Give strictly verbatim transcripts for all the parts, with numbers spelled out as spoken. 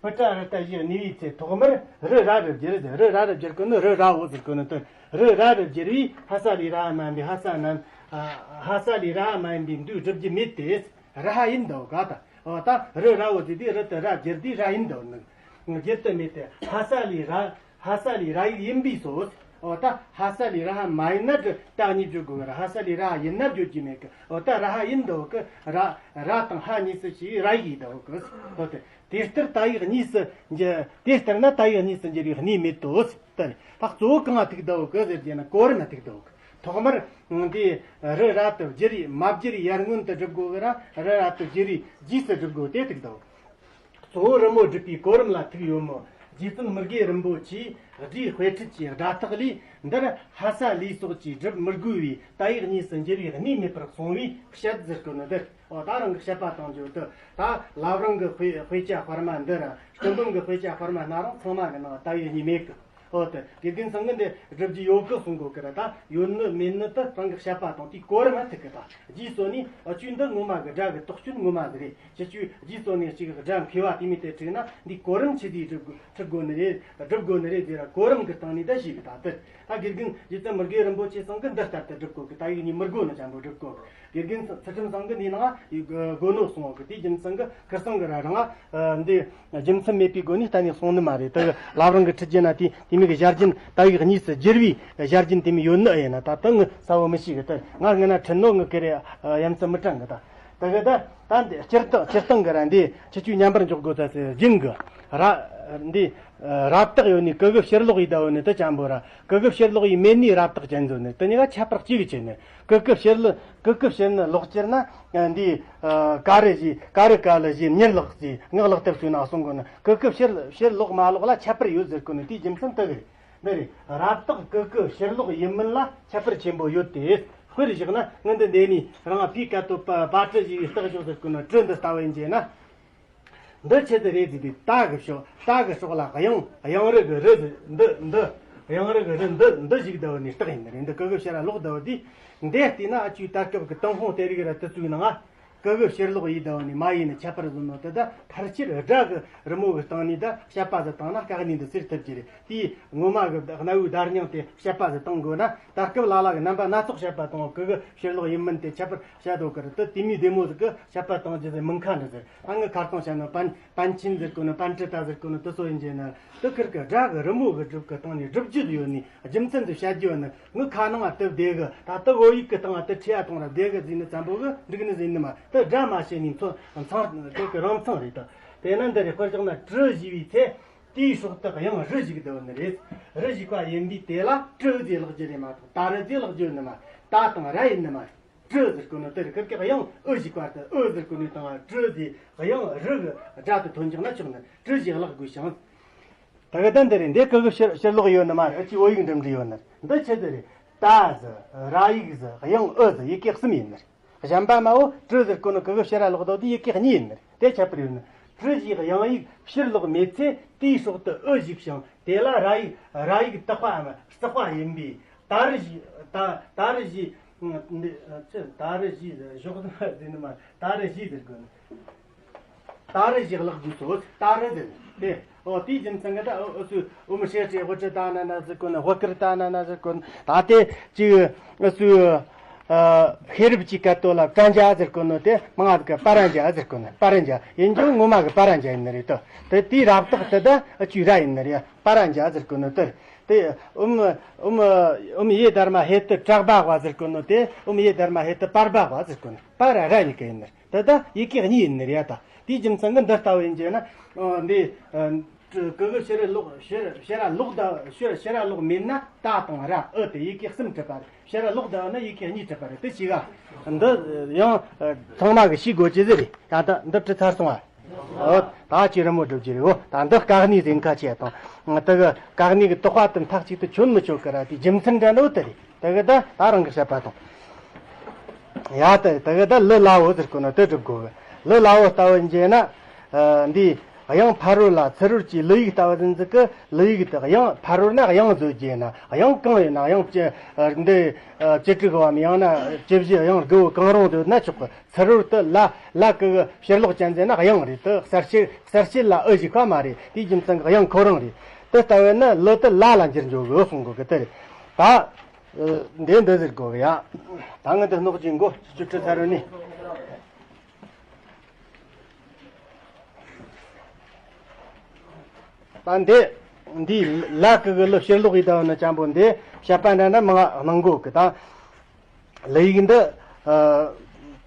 པུ་ཏྲ་རི་ཏ་ཞེས་གནས་པའི་ཚེ། ཐོག་མར་རི་ར་རུ་བསྒྱུར་ཟེར། རི་ར་རུ་བསྒྱུར་གོ་ནི། རི་ར་བོ་ཟེར་གོ་ནི་དོན། རི་ར་རུ་བསྒྱུར་བས་ཧ་ས་ལས་ར་མ་ཡིན་པའི་ཧ་ས་ན། ཧ་ས་ལས་ར་མ་ཡིན་པའི་མདོ་སྒྲུབ་རྒྱུ་མེད་དེ། ར་ཧ་ཡིན་འདོད་ག་ད། འོ་ད་རི་ར་བོ་ཟེར་དུས་རི་དེ་ར་བསྒྱུར་དུས་ར་ཡིན་འདོད་ནི། བསྒྱུར་དུ་མེད་དེ། ཧ་ས་ལས་ར། ཧ་ས་ལས་ར་ཡིག་ཡིན་པས་སོ། འོ་ད་ཧ་ས་ལས་ར་ཧ་མ་ཡིན་ན་དེ་ད་གཉིས་བརྗོད་དགོས་གི་ར། ཧ་ས་ལས་ར་ཧ་ཡིན་ན་བརྗོད་རྒྱུ་མེད་གི། འོ་ད་ར་ཧ་ཡིན་འདོད་གི་ར། ར་དང་ཧ་གཉིས་སུ་ཞིག་ར་ཡིག་ཡིན་འདོད་གི། འོ་དེ། དེ་ལྟར་ད་ཡིག་གཉིས་སུ་འགྱུར། དེ་ལྟར་ན་ད་ཡིག་གཉིས་སུ་འགྱུར་བའི་གནས་མེད་དོ། ད་ད་གཙོ་བོ་གང་ང་ཐུག་འདུག་གི་ཟེར་རྒྱུ་ན་གོ་རིམ་ལ་ཐུག་འདུག། ཐོག་མར་འདི་རི་ར་དུ་བསྒྱུར་རེ་མ་བསྒྱུར་རེ་ཡར་སྔོན་དུ་སྒྲུབ་དགོས་གི་ར། རི་ར་དུ་བསྒྱུར་རེ་རྗེས་སུ་སྒྲུབ་དགོས་དེ་ཐུག་འདུག། གཙོ་བོ་རི་མོ་སྒྲུབ་པའི་གོ་རིམ་ལ་ཐུག་ཡོད་མོད། རྗེ་བཙུན་མི་དགེ་རིན་པོ་ཆེས་སྒྲའི་དཔེ་ཁྲིད་ཀྱི་སྒྲ་ཐག་ལས་འདིར་ཧ་ས་ལས་སོགས་ཀྱིས་སྒྲུབ་མི་དགོས་པས་ད་ཡིག་གཉིས་སུ་འགྱུར་བའི་གནས་མེད་པར་གསུངས་པས་བཤད་ཟེར་གོ་ནི་འདིར། འོ་ད་རང་གི་བཤད་པ་གཏོང་རྒྱུ་དེ། ད་བླ་བྲང་གི་དཔེ་དཔེ་ཆ་དཔར་མ་འདི་ར་སྐུ་འབུམ་གྱི་དཔེ་ཆ་དཔར་མ་སྣ་རིང་ཚང་མ་གི་ནང་ད་ཡིག་གཉིས་མེད་གི། འོ་དེ་དགེ་རྒན་ཚང་གི་འདི་སྒྲུབ་རྒྱུ་ཡོད་གི་གསུང་གོ་གི་ར། ད་ཡོད་ནི་མེད་ནི་དེ་རང་གི་བཤད་པ་གཏོང་དུས་གོ་རིམ་མ་ཐུག་གི། ད་རྗེས་སོ་ནས་ཨ་ཆུ་འདི་ངོ་མ་གི་སྒྲ་གི་དོགས་སྐྱོན་ངོ་མ་གི་རེད། ཁྱེད་ཆོས་རྗེས་སོ་ནས་གཅིག་སྒྲ་མཁས་པ་དེ་མོ་དེ་ཁྲིད་ན་འདི་གོ་རིམ་ཆི་དེ་སྒྲུབ་དགོས་ཁྲིད་དགོས་ནི་རེད། སྒྲུབ་དགོས་ནི་རེད་ཟེར་ར། གོ་རིམ་གི་སྟེང་ནས་ད་ཞིག་གི་ད་དེ་ད་དགེ་རྒན་རྗེ་བཙུན་མི་དགེ་རིན་པོ་ཆེ་ཚང་གི་འདི་ལྟར་དུ་སྒྲུབ་དགོས་གི། ད་ཡིག་གཉིས་མི་དགོས་ནི་ཅན་པོ་སྒྲུབ་དགོས་གི། དགེ་རྒན་ཚུལ་ཁྲིམས་ཚང་གི་འདི་ནང་ཡིག་དགོས་ནོ་གསུང་གི། དེའི་རྒྱུ་མཚན་གི་ཁིར་ཚང་གི་ར་རང་ཨ་འདི་རྒྱུ་མཚན་མེད་པའི་སྒོ་ནས་གཏན་ནས་གསུང་ནི་མ་རེད། ད་བླ་བྲང་གི་ཁྲིད་རྒྱུ་ན་དེ་དེ་མོ་གི་བཞག་རྒྱུན། ད་ཡིག་གཉིས་སུ་བསྒྱུར་བའི་བཞག་རྒྱུན་དེ་མོ་ཡོད་ནི་ཨེ་ཡིན་ན། ད་ད་ངི་གསལ་བོ་མི་ཤེས་གི། ད་ང་ངི་ན་ཁྲིད་ནོ་ངི་ཀི་རེ་ཡ་མཚན་མི་དྲན་གི། ད་ད་གི་ད་ད་འདི་སྤྱིར་བཏང་སྤྱིར་བཏང་གི་ར་འདི་ཁྱེད་ཆོས་མཉམ་པར་འཇོག་དགོས། ད་ཟེར་རྒྱུན་གི་ར་འདི་རབ་བཏགས་ཡོད་ནི་གི་གུ་ཕྱིར་ལོག་ཡིན་ད་ཡོད་ནི་དེ་ཅན་པོ་ར། གི་གུ་ཕྱིར་ལོག་ཡིན་མེད་ནི་རབ་བཏགས་ཅན་ཟོ་ནི་དེ་གཉིས་ཀ་ཁྱད་པར་གཅིག་གི་ཆེ་ནི། གི་གུ་ཕྱིར་ལ་གི་གུ་ཕྱིར་ནི་ལོག་ཅེར་ན་འདི་ཀ་རི་ཞེས་ཀ་རི་ཀ་ལི་ཞེས་མྱུར་ལག་ཟེར་ངག་ལག་བསྟར་བྱུང་ན་གསུང་གོ་ནི། གི་གུ་ཕྱིར་ཕྱིར་ལོག་མ་ལོག་ལ་ཁྱད་པར་ཡོད་ཟེར་གོ་ནི་དེའི་རྒྱུ་མཚན་དེ་གི་རེད། འདི་རེད། རབ་བཏགས་གི་གུ་ཕྱིར་ལོག་ཡིན་མིན་ལ་ཁྱད་པར་ཆེན་པོ་ཡོད་དེ། དཔེར་བཞག་ན་ངི་འདི་འདི་ནི་རང་ཕའི་སྐད་དོད་པ་པ་ཏྲི་ཞེས་པའི་རྟགས་ཞོག་ཟེར་གོ་ནི་ཏྲི་འདི་ལྟ་བུ་ཡིན་རྒྱུ་ན། འདི་ཆི་ཟིག་རེད་ཟེར་དུས་ད་གི་ཕྱོགས། ད་གི་ཕྱོགས་ལ་གཡང་གཡང་རུ་གི་རུ་ཟེར་འདི་འདི། གཡང་རུ་གི་རུ་འདི་འདི་ཞིག་ཟླ་བ་ནས་རྟགས་ཡིན་ནི་རེད། འདི་གི་གུ་ཕྱིར་ར་ལོག་ཟླ་བ་དེ། འདི་བལྟས་ན་ཨ་ཆུའི་ད་སྐབས་ཀྱི་ཏུན་ཧོང་གཏེར་ཡིག་ར་དེ་ཚོའི་ནང་ང་གི་གུ་ཕྱིར་ལོག་ཡིན་ཟླ་བ་ནས་མ་ཡིན་ནི་ཁྱད་པར་བཟོ་ནོ་དེ། ད་ཕལ་ཆེར་སྒྲ་གི་རི་མོ་གི་སྟེང་ནས་ད་བཤད་པ་ཟིག་བཏང་ན་དཀའ་གནད་འདི་སེལ་ཐུབ་ཀྱི་རེད། དེའི་ངོ་མ་གི་གནའ་བོའི་བརྡ་རྙིང་དེ་བཤད་པ་ཟིག་བཏང་དགོས་ན། ད་སྐབས་ལ་ལ་གི་རྣམ་པ་སྣ་ཚོགས་བཤད་པ་དང་གི་གུ་ཕྱིར་ལོག་ཡིན་མིན་དེ་ཁྱད་པར་བཤད་དོ་གི་རེད། དེ་དེ་མོའི་བདེ་མོ་ཟིག་གི་བཤད་པ་བཏང་རྒྱུ་ཟིག་མིན་ཁ་འདྲ་ཟེར། ད་ངི་ཁ་རྩང་བཤད་ན་པཎ་པཎ་ཆེན་ཟེར་གོ་ནི། པཎ་ཏྲི་ཏ་ཟེར་གོ་ནི། དེ་ཚོ་ཡིན་རྒྱུ་ན་དེ་ཁིར་གི་སྒྲ་གི་རི་མོ་གི་སྒྲུབ་གི་སྟེང་ནས་སྒྲུབ་རྒྱུ་ཡོད་ནི། རྒྱུ་མཚན་དེ་བཤད་རྒྱུ་ཡོད་ནི། ངི་ཁ་ནང་ང་དེ་བདེ་གི། ད་དེ་བོད་ཡིག་གི་སྟེང་ང་དེ་ཁྲིད་ཡ་གཏོང་ར་བདེ་གི་ཟེར་ནི་ཙམ་པོ་གི་འགྲིག་ནི་ཟེར་ནི་མ། དེ་སྒྲ་མ་བཤད་ནི་མཚོ་མཚང་དེ་གི་རང་མཚང་རེད། ད་དེ་ན་འདི་རེད། དཔེར་བཞག་ན་ཏྲི་ཞེས་པའི་ཚེ། དེའི་སྲོག་ཏུ་གཡང་རུ་ཞིག་འདུག་ནི་རེད། རུ་ཞིག་པ་ཡིན་པས་དེ་ལ་ཏྲི་ཟེར་ལེགས་རྒྱུ་རེད་མ་གཏོགས་ད་རུ་ཟེར་ལེགས་རྒྱུ་ནི་མ། ད་དང་ར་ཡིན་ནི་མ། ཏྲི་ཟེར་གོ་ནོ་དེ་རེད། ཁིར་གི་གཡང་ཨུ་ཞིག་པ་དེ་ཨུ་ཟེར་གོ་ནོ་དང་ཏྲི་ཟེར་གཡང་རུ་གི་སྒྲ་དེ་ཐོན་འཇུག་ན་ཆོག་ནི། ཏྲི་ཞིག་ལེགས་དགོས་ཤིང་། ད་གི་ད་འདི་རེད། འདི་གི་གུ་ཕྱིར་ཕྱིར་ལོག་ཡོད་ནི་མ། ཨ་ཆུའི་བོད་ཡིག་འགྲིམ་འགྲུལ་ཡོད་ནི། འདི་ཆི་ཟིག་རེད། ད་ཟི་ར་ཡིག་ཟི་གཡང་ཨུ་ཟི་ཡི་གེ་གསུམ་ཡིན་ནི་རེད། གཞན་པ་མ་བོ་ཏྲི་ཟེར་གོ་ནི་གི་གུ་ཕྱིར་ར་ལོག་དོ་དེ་ཡི་གེ་གཉིས་ཡིན་ནི་རེད། དེ་ཁྱད་པར་ཡོད་ནི། ཏྲི་ཞེས་གཡང་ཡིག་ཕྱིར་ལོག་མེད་ཚེ་དེའི་སྲོག་ཏུ་ཨུ་ཞིག་ཞིང་། དེ་ལ་ར་ཡིག་ར་ཡིག་དག་པའམ་བརྩེགས་པ་ཡིན་པས། ད་རུ་ཞེས་ད་ད་རུ་ཞེས་འདི་ཆི་ད་རུ་ཞེས་ཞོག་ཟེར་ནི་མ། ད་རུ་ཞེས་ཟེར་དགོས་ནི། ད་རུ་ཞིག་ལེགས་དགོས་སོ། ད་རུ་ཟེར་ནི་དེ། ཨོ་དེའི་རྒྱུ་མཚན་གི་ད་ཨུ་སུ་ཨུ་མི་ཤེས་ཅེས་ཧོ་ཀྲི་ད་ན་ན་ཟེར་གོ་ནི། ཧོ་ཀིར་ད་ན་ན་ཟེར་གོ་ནི། ད་དེ་ཅིག་ཨུ་སུ་ཨ་ཤེས་རབ་ཀྱི་སྐད་དོད་ལ་པྲ་ཛྙཱ་ཟེར་གོ་ནོ་དེ་མང་ང་གི་པ་ར་ཛྙཱ་ཟེར་གོ་ནི། པ་ར་ཛྙཱ་ཡིན་རྒྱུ་ངོ་མ་གི་པ་ར་ཛྙཱ་ཡིན་ནི་རེད་དོ། དེ་དེའི་རབ་བཏགས་དེ་ད་ཨུ་ཆུའི་ར་ཡིན་ནི་རེད། པ་ར་ཛྙཱ་ཟེར་གོ་ནོ་དེ་རེད། དེ་ཨུ་མི་ཨུ་མི་ཨུ་མི་ཡེ་དྷརྨ་ཧེ་ཏུ་པྲ་བྷ་ཝ་ཟེར་གོ་ནོ་དེ་ཨུ་མི་ཡེ་དྷརྨ་ཧེ་ཏུ་པར་བྷ་ཝ་ཟེར་གོ་ནི། པ་ར་ར་ཡི་གེ་ཡིན་ནི་རེད། ད་ལྟ་ཡི་གེ་གཉིས་ཡིན་ནི་རེད་ད། དེའི་རྒྱུ་མཚན་གྱིས་འདི་ལྟ་བུ་ཡིན་རྒྱུ་ན། ཨ་འདི་ཨ་གི་གུ་ཕྱིར་ལོག་ཕྱིར་ཕྱིར་ལོག་ད་ཕྱིར་ཕྱིར་ལོག་མེད་ན་ད་དང་ར་ཨུ་དེ་ཡི་གེ་གསུམ་གྲུབ་པ་རེད། ཕྱིར་ལོག་ད་ན་ཡི་གེ་གཉིས་གྲུབ་པ་རེད། དེ་ཞིག་ག་འདི་ཡང་ཨ་ཚང་མ་གི་ཤེས་དགོས་ཀྱི་ཟིག་རེད། ཡང་ད་འདི་བྲིས་ཚར་སོང་ཨ། ཨོ་ད་ཅི་རི་མོ་སྒྲུབ་ཀྱི་རེད། འོ་ད་འདི་དཀའ་གནད་ཟིན་ཁ་ཆེ་དང་། དེ་གི་དཀའ་གནད་ཀྱི་དོགས་པ་དེ་མཐའ་གཅིག་ཏུ་ཆོད་མི་ཆོད་གི་ར། དེ་རྒྱུ་མཚན་འདྲ་འདྲ་བོ་དེ་རེད། དེ་གི་ད་ད་རང་གི་བཤད་པ་དང་། ཡ་དེ་དེ་གི་ད་ལི་ལ་བོ་ཟེར་གོ་ནོ་དེ་སྒྲུབ་དགོས་གི། ལི་ལ་བོ་ལྟ་བུ་འཇལ་ན། ཨ་འདི་ དབྱངས་ཕ་རོལ་ལ་ཚུ་རོལ་གྱི་གླུ་ཡིག་ལྟ་བུ་ཟིན་ཟིག་གི་གླུ་ཡིག་དེ་དབྱངས་ཕ་རོལ་ན་དབྱངས་བཟོ་རྒྱུ་ན། དབྱངས་གང་ཡིན་ན། དབྱངས་ཅི་འདི་ཅི་དྲུག་བམ། ཡང་ན་ཅི་བཞི། དབྱངས་དགུ་བོ་གང་རུང་བཟོ་ན་ཆོག་གི། ཚུ་རོལ་དུ་ལ་ལ་གི་གི་ཕྱིར་ལོག་ཅན་ཟེར་ན་དབྱངས་རེད། དེ་གསལ་བྱེད་གསལ་བྱེད་ལ་འུ་ཞིག་པ་མ་རེད། དེའི་རྒྱུ་མཚན་གི་དབྱངས་ཁོ་རང་རེད། དེ་ལྟ་བས་ན་གླུ་དེ་ལ་ལ་འགྱུར་འགྲོ་གི་གསུང་གི་གི་དེ་རེད། ད་འདི་འདི་ཟེར་དགོས་གི་ཡ། ད་ངས་འདི་སྣོག་ཅིག་འགོ་བཅུ་དྲུག་ཚར་རོ་ནི། ད་འདི་འདི་ལ་གི་གི་གླུ་ཕྱིར་ལོག་ཡི་ད་ནི་ཅམ་པོ་འདི་བཤད་པ་འདྲ་འདྲ་མང་ང་གནང་གོ་གི། ད་གླུ་ཡིག་འདི་